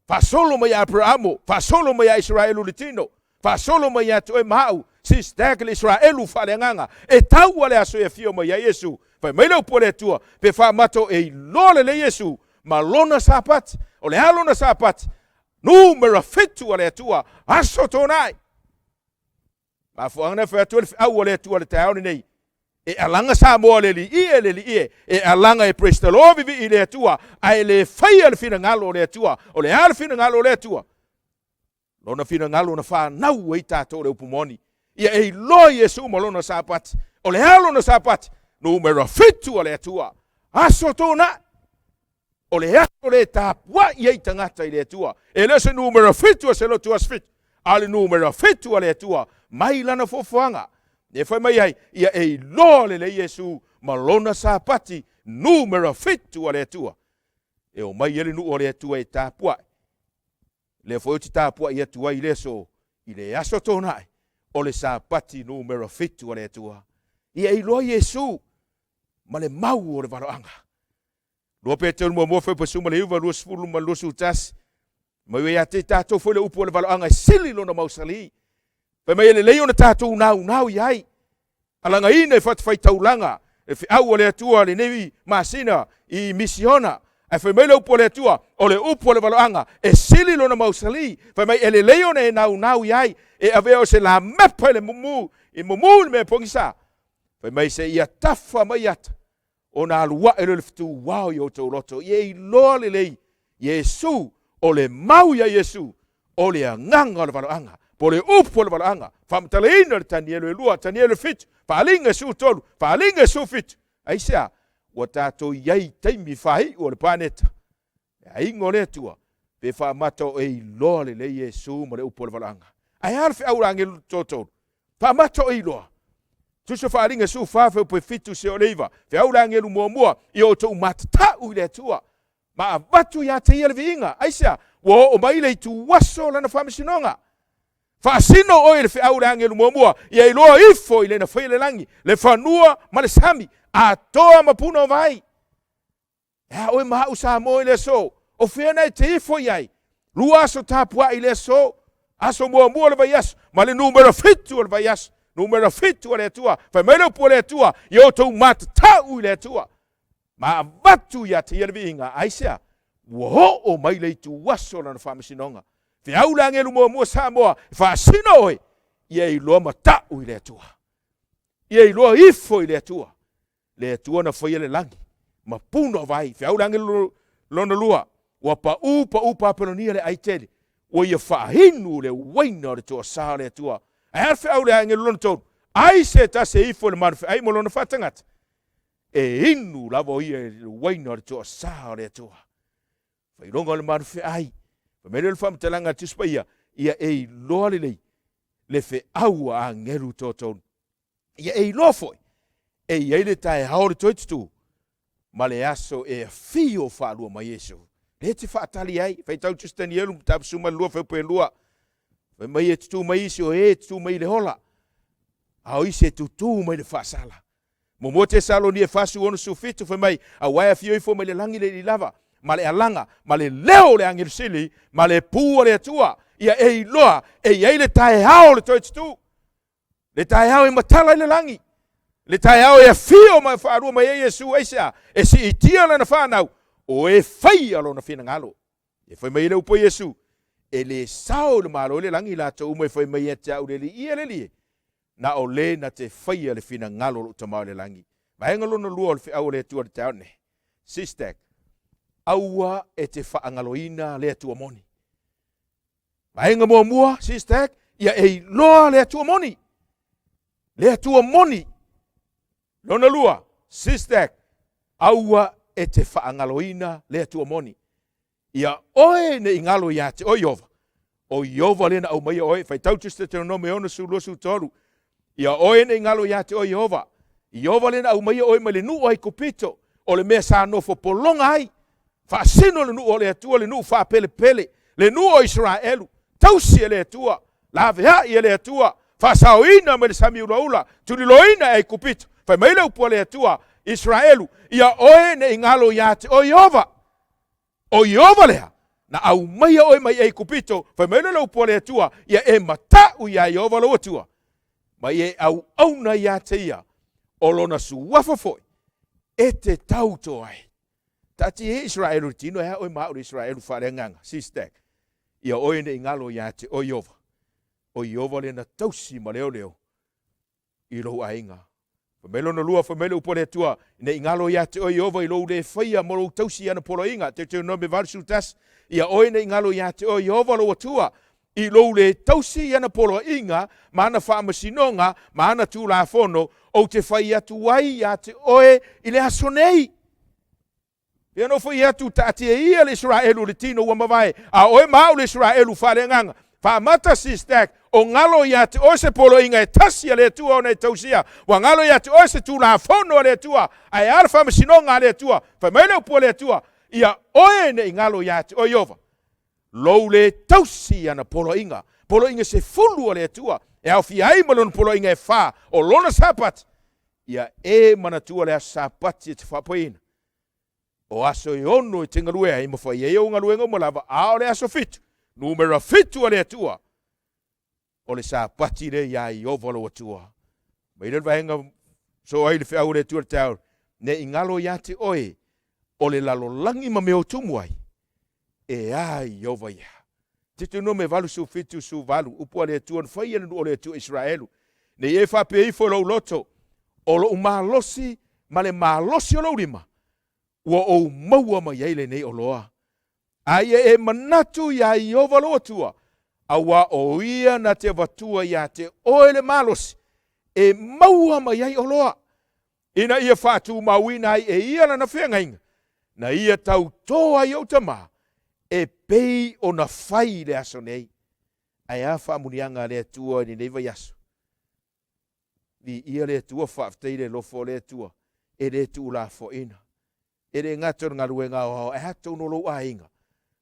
Speaker 5: faasolo mai ia Aperamo, faasolo mai ia Isaraelu le tino, faasolo mai ia te oe ma au, sistek le Isaraelu faaleagaga, e tau a le aso e afio mai ai Iesu. Fai mai le upu a le Atua, pe faamato e iloa lelei Iesu ma lona Sapati. O le a lona Sapati? Numera 7 a le Atua, aso tonae. Mafuaaga na fai atu ai le feau a le Atua i le taeao lenei, e alaga Samoa le alii e, le alii e, e alaga e praise the Lord vivii i le Atua, ae le faia le finagalo o le Atua. O le a le finagalo o le Atua? Lona finagalo na fanau ai tatou le upu moni. Ia e iloa Iesu ma lona Sapati. O le a lona Sapati? Numera 7 a le Atua. Aso tonae. O le aso le tapuai ai tagata i le Atua. E le o se numera 7 a se lotu aso 7, a o le numera 7 a le Atua mai lana foafoaga. E fai mai ai, ia e iloa lelei Iesu ma lona Sapati numera 7 a le Atua. E omai ai le nuu o le Atua e tapuai. Lea foi ou te tapuai atu ai i le aso, i le aso tonae, o le Sapati numera 7 a le Atua. Ia e iloa Iesu ma le mau o le valoaga. 2 Peteru muamua fuaiupu 19, 20 ma le 21. Mai ua ia te tatou foi le upu o le valoaga e sili lona mausali. Fai mai e lelei ona tatou naunau i ai. Alagaina i fatafaitaulaga le feau a le Atua lenei masina i misiona. Ae fai mai le upu a le Atua, o le upu o le valoaga e sili lona mausali. Fai mai e lelei ona e naunau i ai, e avea o se lamepa i le mumu, i mumu i le mea pogisa. Fai mai se ia tafa mai ata ona alu ae lea o le fetuuao i outou loto, ia iloa lelei Iesu, o le mau ia Iesu, o le agaga o le valoaga, po o le upu o le valoaga, faamatalaina le Tanielo e 2, Tanielo e 7, Faaaliga e 13, Faaaliga e 17. Aisea? Ua tatou i ai i taimi faaiu o le paneta. Le aiga o le Atua, pe faamata o e iloa lelei Iesu ma le upu o le valoaga. Ae a le feau a agelu totolu? Faamata o e iloa. Tusa Faaaliga 14 fuaiupu e 7 seia oo i le 9, feau le agelu muamua, ia outou matatau i le Atua, ma avatu ia te ia le viiga. Aisea? Ua oo mai le ituaso o lana faamasinoga. Faasino oe i le feau i le agelu muamua, ia iloa ifo i le na faia le lagi, le fanua ma le sami, atoa ma puna o vai. E a oe ma au Samoa i le aso? O fea na e te ifo i ai? 2 aso tapuai i le aso. Aso muamua o le vaiaso ma le numera 7 o le vaiaso. Numera 7 a le Atua. Fai mai le upu a le Atua, ia outou matatau i le Atua. Ma avatu ia te ia le viiga. Aisea? Ua oo mai le ituaso o lana faamasinoga. Feau le agelu muamua Samoa, e faasino oe, ia iloa matau i le Atua. Ia iloa ifo i le Atua. Le Atua na faia le lagi ma puna o vai. Feau le agelu lona lua, ua paʻū paʻū Papelonia le ai tele, ua ia faainu le uaina o le toasā o le Atua. Ae a le feau le agelu lona tolu, ai se tasi e ifo i le manufeai ma lona faatagata, e inu lava o ia i le uaina o le toasā o le Atua. Failoga o le manufeai. Fai mai lea o le faamatalaga a le Tusi Paia, ia e iloa lelei le feau a agelu toatolu. Ia e iloa foi, e i ai le taeao o le toe tutū, ma le aso e afio faalua mai Iesu. Lea e te faatali ai, faitau Tusi Tanielu mataupu 12 fuaiupu e 2. Fai mai e tutū mai isi o e tutū mai i le ola, a o isi e tutū mai i le faasala. Muamua Tesalonia 4:67 fai mai, Auā e afio ifo mai le lagi le alii lava, ma le alaga, ma le leo o le agelu sili, ma le pū a le Atua, ia e iloa e i ai le taeao o le toe tutū. Le taeao e matala ai le lagi, le taeao e afio ma faalua mai ai Iesu, aisea? E siitia lana fanau, o e faia lona finagalo. E fai mai ai le upu a Iesu, E le sao i le Malo i le lagi latou uma e fai mai ia te au, Le Alii e, le Alii e, na o le na te faia le finagalo o lou Tama i le lagi. Vaega lona lua o le feau a le Atua i le taeao lenei, Sistek, aua e te faagaloina le Atua moni. Vaega muamua, Sistek, ia e iloa le Atua moni. Le Atua moni. Lona lua, Sistek, aua e te faagaloina le Atua moni. Ia oe ne i galo ia te oe Ieova, o Ieova lea na aumaia oe, faitau Tusi Deuteronome 6, 23. Ia oe ne i galo ia te oe Ieova, Ieova lea na aumaia oe mai le nuu o Aikupito, o le mea sa nofo pologa ai, faasino le nuu o le Atua, le nuu faapelepele, le nuu o Isaraelu, tausi e le Atua, laveai e le Atua, faasaoina mai le sami ulaula, tuliloaina e Aikupito. Fai mai le upu a le Atua, Isaraelu, ia oe ne i galo ia te oe Ieova, O Ieova lea, na aumaia oe mai Aikupito, fai mai lea o le upu a le Atua, ia e mataʻu iā Ieova lou Atua, ma ia e auauna ia te ia, o lona suafa foi e te tauto ai. Taatia ia Isaraelu i le tino, e a oe ma au le Isaraelu faaleagaga, Sistek, ia oe ne i galo ia te oe Ieova, o Ieova lea na tausi ma leoleo i lou aiga. Fai mai lona lua, fai mai le upu a le Atua, Ne i galo ia te oe Ieova i lou le faia ma lou tausi i ana poloaiga, Deuteronome 81, ia oe ne i galo ia te oe Ieova lou Atua, i lou le tausi i ana poloaiga ma ana faamasinoga ma ana tulafono, ou te fai atu ai ia te oe i le aso nei. Pei ona ou fai atu, taatia ia le Isaraelu i le tino ua mavae, a o oe ma au le Isaraelu faaleagaga. Faamata Sistak, o galo ia te oe se poloaiga e tasi a le Atua ona e tausia, ua galo ia te oe se tulafono a le Atua, ae a le faamasinoga a le Atua? Fai mai le upu a le Atua, Ia oe ne i galo ia te oe Ieova, lou le tausi i ana poloaiga, poloaiga sefulu a le Atua, e aofia ai ma lona poloaiga e fa o lona Sapati, ia e manatua le aso Sapati e te faapaeina. O aso e ono e te galue ai ma fai ai ou galuega uma lava, a o le aso fitu, numera fitu a le Atua, o le Sapati lea iā Ieova lou Atua. Mai lea le vaega so ai le feau o le Atua le taeao, ne i galo iā te oe o le lalolagi ma mea o tumu ai, e a Ieova ia. Deuteronome 87 18, upu a le Atua na fai e le nuu o le Atua Isaraelu, Ne i e faapea ifo i lou loto, o lou malosi ma le malosi o lou lima, ua ou maua mai ai lenei oloa. A ia e manatu iā Ieova lou Atua, auā o ia na te avatua iā te oe le malosi e maua mai ai oloa, ina ia faatumauina ai e ia lana feagaiga, na ia tautō ai ou tama, e pei ona fai i le aso nei. Ae a faamuniaga a le Atua i lenei vaiaso? Viia le Atua, faafetai i le alofa o le Atua, e le tuulafoaina. E le gata o le galuega aoao, ae atonu o lou aiga.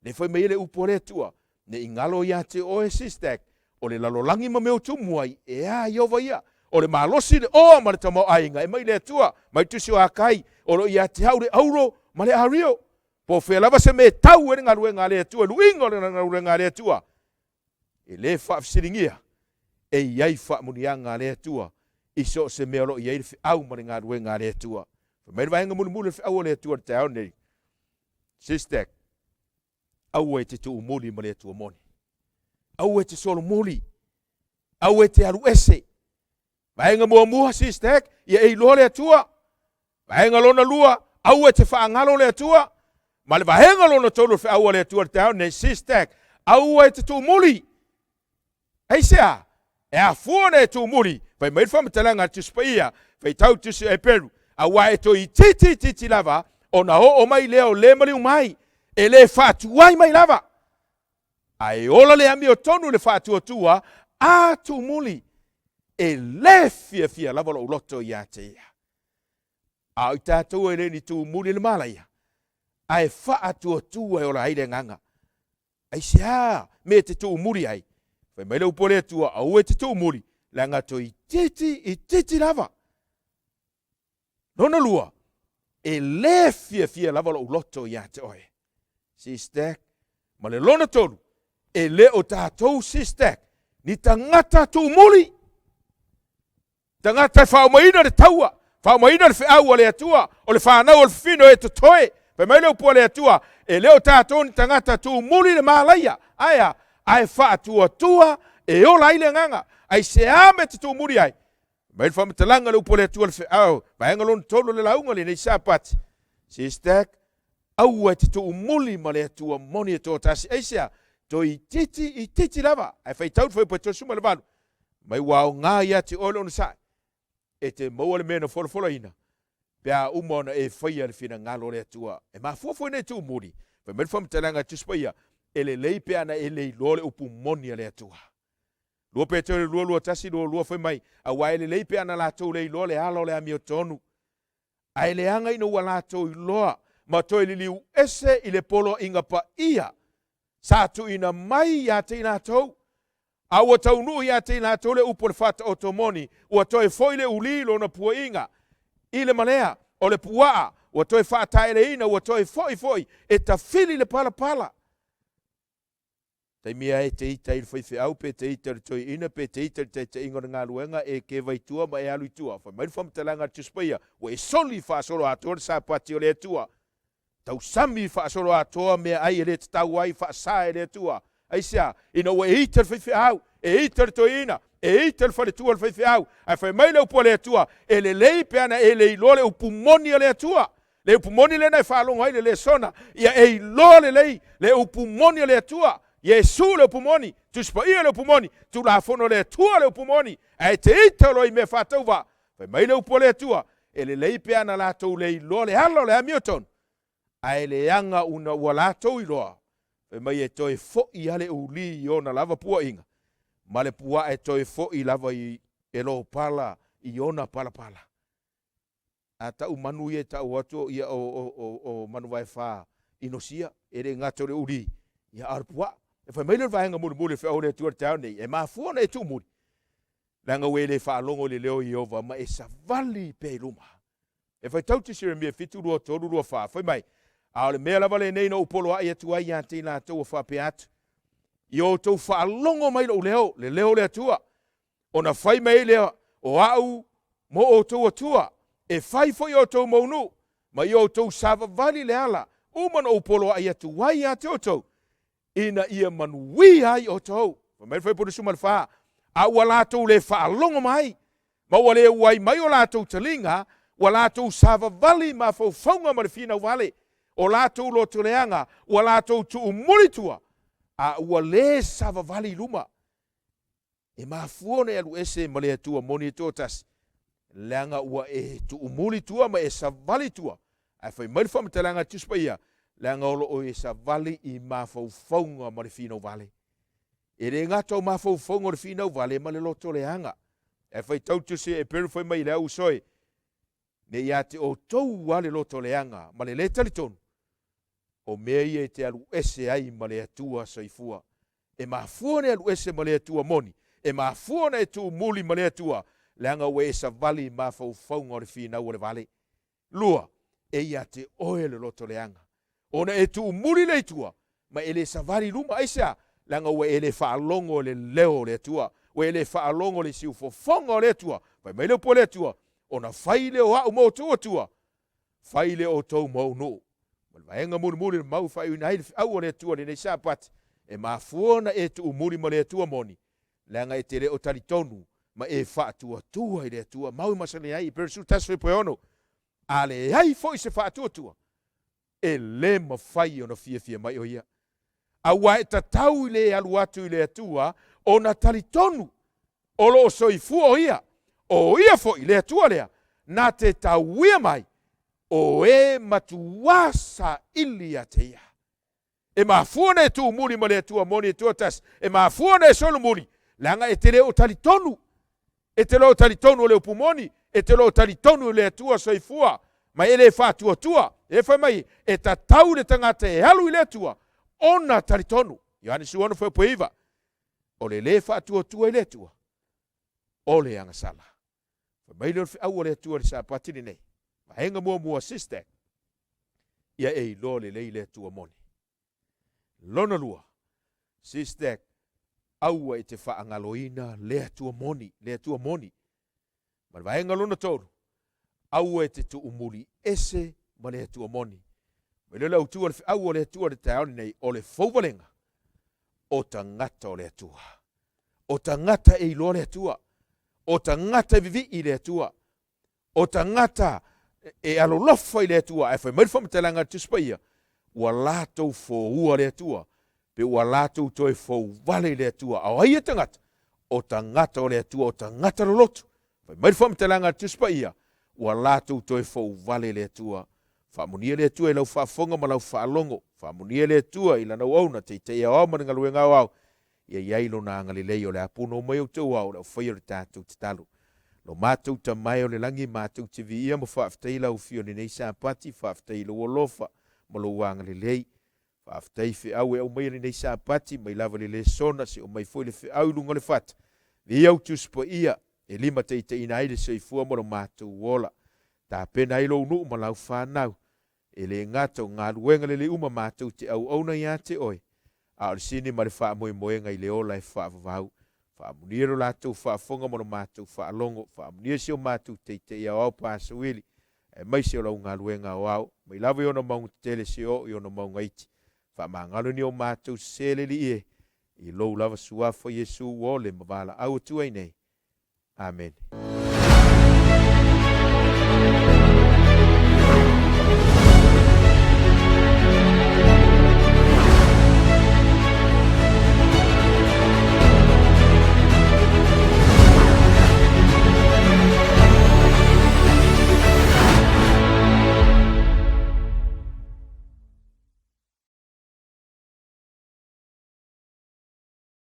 Speaker 5: Le fai mai ai le upu a le Atua, Ne i galo ia te oe, Sistek, o le lalolagi ma mea o tumu ai, e a Ieova ia? O le malosi, le oa ma le tamaoaiga e mai le Atua, mai le tusi o Akai, o lo o ia te au le auro ma le ario. Po o fea lava se mea e tau ai le galuega a le Atua, luiga o le galuega a le Atua, e le faafesiligia e i ai faamuniaga a le Atua i so o se mea o lo o i ai le feau ma le galuega a le Atua. Fai mai le vaega mulimuli o le feau a le Atua i le taeao nei, Sistek, aua e te tuumuli ma le Atua moni. Aua e te solomuli. Aua e te alu ese. Vaega muamua, Sistek, ia e iloa le Atua. Vaega lona lua, aua e te faagalo le Atua. Ma le vaega lona tolu o le feau a le Atua i le taeao nei, Sistek, aua e te tuumuli. Aisea? E afua ona e tuumuli, fai mai le faamatalaga a le Tusi Paia, faitau Tusi o Eperu, auā e toe itiiti itiiti lava ona oo mai lea o le maliu mai, e le faatuai mai lava. Ae ola le amiotonu i le faatuatua, a tuumuli, e le fiafia lava lou loto ia te ia. A o i tatou e le ni tuumuli i le malaia, Ae faatuatua e ola ai le agaga. Aisea mea e te tuumuli ai? Fai mai le upu a le Atua, aua e te tuumuli, leaga toeitiiti itiiti lava. Lona lua, e le fiafia lava lou loto ia te oe. Sister, ma le lona tolu, e le o tatou sister, ni tagata tuumuli. Tagata e faaumaina le taua, faaumaina le feau a le Atua, o le fanau o le fafine o e totoe. Fai mai le upu a le Atua, e le o tatou ni tagata tuumuli le malaia, ae a? Ae faatuatua e ola ai le agaga. Aisea mea te tuumuli ai? Mai le faamatalaga le upu a le Atua le feau, vaega lona tolu o le lauga lenei Sapati. Sister, aua e te tuumuli ma le Atua moni e toatasi. Aisea? Toeitiiti itiiti lava. Ae faitau le fuaiupu 38. Mai ua aoga ia te oe le onosai, e te maua le mea na folafolaina, pe a uma ona e faia le finagalo o le Atua. E mafua foi nei tuumuli, fai mai le faamatalaga a Tusi Paia, e lelei pe ana e le iloa le upu moni a le Atua. 2 Petero 2, 2, 1, 2, 2 fai mai, Aua e lelei pe ana latou le iloa le ala o le amiotonu, ae leaga ina ua latou iloa ma toe liliu ese i le poloaiga paia sa tuuina mai ia te i latou, a ua taunuu ia te i latou le upu o le faataoto moni, ua toe foi le uli i lona puaiga i le malea o le puaa, ua toe faataeleina, ua toe foi foi e tafili le palapala. Taimi a e te ita i le faifeau pe te ita i le toeaina pe te ita i le taitaiga o le galuega, e keva i tua ma e alu i tua. Fai mai le faamatalaga a le Tusi Paia, ua e soli faasoloatoa le Sapati o le Atua. Tausami faasoloatoa meaai e le tatau ai faasa e le Atua. Aisea? Ina ua e ita i le faifeau, e ita i le toeaina, e ita i le faletua o le faifeau, ae fai mai le upu a le Atua, e lelei pe ana e le iloa le upu moni a le Atua. Le upu moni lea na e faalogo ai le lesona, ia e iloa lelei le upu moni a le Atua, Iesu le upu moni, Tusi Paia le upu moni, Tulafono a le Atua le upu moni, ae te ita loa i mea faatauvaa. Fai mai le upu a le Atua, e lelei pe ana latou le iloa le ala o le amiotonu, ae leaga una ua latou iloa, fai mai e toe foi lava le uli i ona lava puaiga, ma le puaa e toe foi lava i e lopala i ona palapala. A tau manu ia e tau atu o ia o manu vaefa inosia, e le gata o le uli, ia a o le puaa. E fai mai lea o le vaega mulimuli o le feau a le Atua i le taeao nei, e mafua ona e tuumuli, leaga ua e le faalogo i le leo o Ieova ma e savali pea i luma. E faitau te Jeremia 7, 2, 3, 2, 4, fai mai, A o le mea lava lenei na ou poloai atu ai ia te i latou ua faapea atu, Ia outou faalogo mai lou leo, le leo o le Atua, ona fai mai ai lea, O au mo outou Atua, e fai foi outou mau nuu, ma ia outou savavali le ala uma na ou poloai atu ai ia te outou, ina ia manuia ai outou. Fai mai le Fuaiupu 24, A ua latou le faalogo mai, ma ua le uai mai o latou taliga, ua latou savavali i mafaufauga ma le finau vale, o latou lotoleaga, ua latou tuumuli tua, a ua le savavali i luma. E mafua ona e alu ese ma le Atua moni e toatasi, leaga ua e tuumuli tua ma e savali tua. Ae fai mai le faamatalaga a le Tusi Paia, leaga o lo o e savali i mafaufauga ma le finau vale. E le gata o mafaufauga o le finau vale ma le loto leaga. Ae faitau le Tusi a Eperu fai mai i le au uso e, Ne i ia te outou lava le loto leaga ma le le talitonu, o mea ia e te alu ese ai ma le Atua soifua. E mafua ona e alu ese ma le Atua moni, e mafua ona e tuumuli ma le Atua, leaga ua e savali i mafaufauga o le finau o le vale. Lua, e ia te oe le loto leaga, ona e tuumuli lea i tua, ma e le savali i luma. Aisea? Leaga ua e le faalogo i le leo o le Atua, ua e le faalogo i le siufofoga o le Atua. Fai mai le upu a le Atua, Ona fai lea o au ma outou Atua, fai lea o outou ma ou nuu. Ma le vaega mulimuli o le mau e faaiuina ai le feau a le Atua i lenei Sapati, e mafua ona e tuumuli ma le Atua moni, leaga e te le o talitonu ma e faatuatua i le Atua. Mau e masani ai i Peresu 1:6, A leai foi se faatuatua, e le mafai ona fiafia mai o ia. Aua e tatau i le alu atu i le Atua ona talitonu o lo o soifua o ia, o ia foi le Atua lea na te tauia mai o e matuā saili ia te ia. E mafua ona e tuumuli ma le Atua moni e toatasi, e mafua ona e solomuli, leaga e te le o talitonu. E te le o talitonu o le upu moni, e te le o talitonu i le Atua soifua, ma e le faatuatua. E fai mai, e tatau i le tagata e alu i le Atua ona talitonu. Ioane 16 fuaiupu e 9. O le lē faatuatua i le Atua, o le agasala. Fai mai lea o le feau a le Atua i le Sapati lenei. Vaega muamua, sister, ia e iloa lelei le Atua moni. Lona lua, sister, aua e te faagaloina le Atua moni, le Atua moni. Ma le vaega lona tolu, aua e te tuumuli ese ma le Atua moni. Mai lea o le autu o le feau o le Atua i le taeao lenei, o le fouvalega o tagata o le Atua. O tagata e iloa le Atua. O tagata e vivii i le Atua. O tagata e alolofa i le Atua. Ae fai mai le faamatalaga a le Tusi Paia, ua latou foua le Atua, pe ua latou toe fouvale i le Atua. A o ai ia tagata? O tagata o le Atua, o tagata loloto. Fai mai le faamatalaga a le Tusi Paia, ua latou toe fouvale i le Atua. Faamonia le Atua i lau faafofoga ma lau faalogo. Faamonia le Atua i Lana auauna, teitei aoao ma le galuega aoao, ia i ai Lona agalelei o le a punou mai outou ao i le aufaia o le tatou tatalo. Lo matou Tama e o le lagi, matou te viia ma faafetai i lau afio i lenei Sapati, faafetai i lou alofa ma lou agalelei. Faafetai i feau e aumaia i lenei Sapati, mai lava i le lesona, se omai foi le feau i luga o le fata. Viia au Tusi Paia, e limataitaiina ai le soifua ma lo matou ola. Tapena ai lou nuu ma lau fanau. E le gata o galuega lelei uma matou te auauna ia te oe, a o le sini ma le faamoemoega i le ola e faavavau. Faamunia lo latou faafofoga ma lo matou faalogo, faamunia si o matou teitei aoao Pasawili, aemaise o lau galuega aoao, mai lava i ona mauga tetele se oo i ona mauga iti. Faamagalo ni o matou sese le Alii e, i lou lava suafa Iesu ua ole ma valaau atu ai nei. Amene.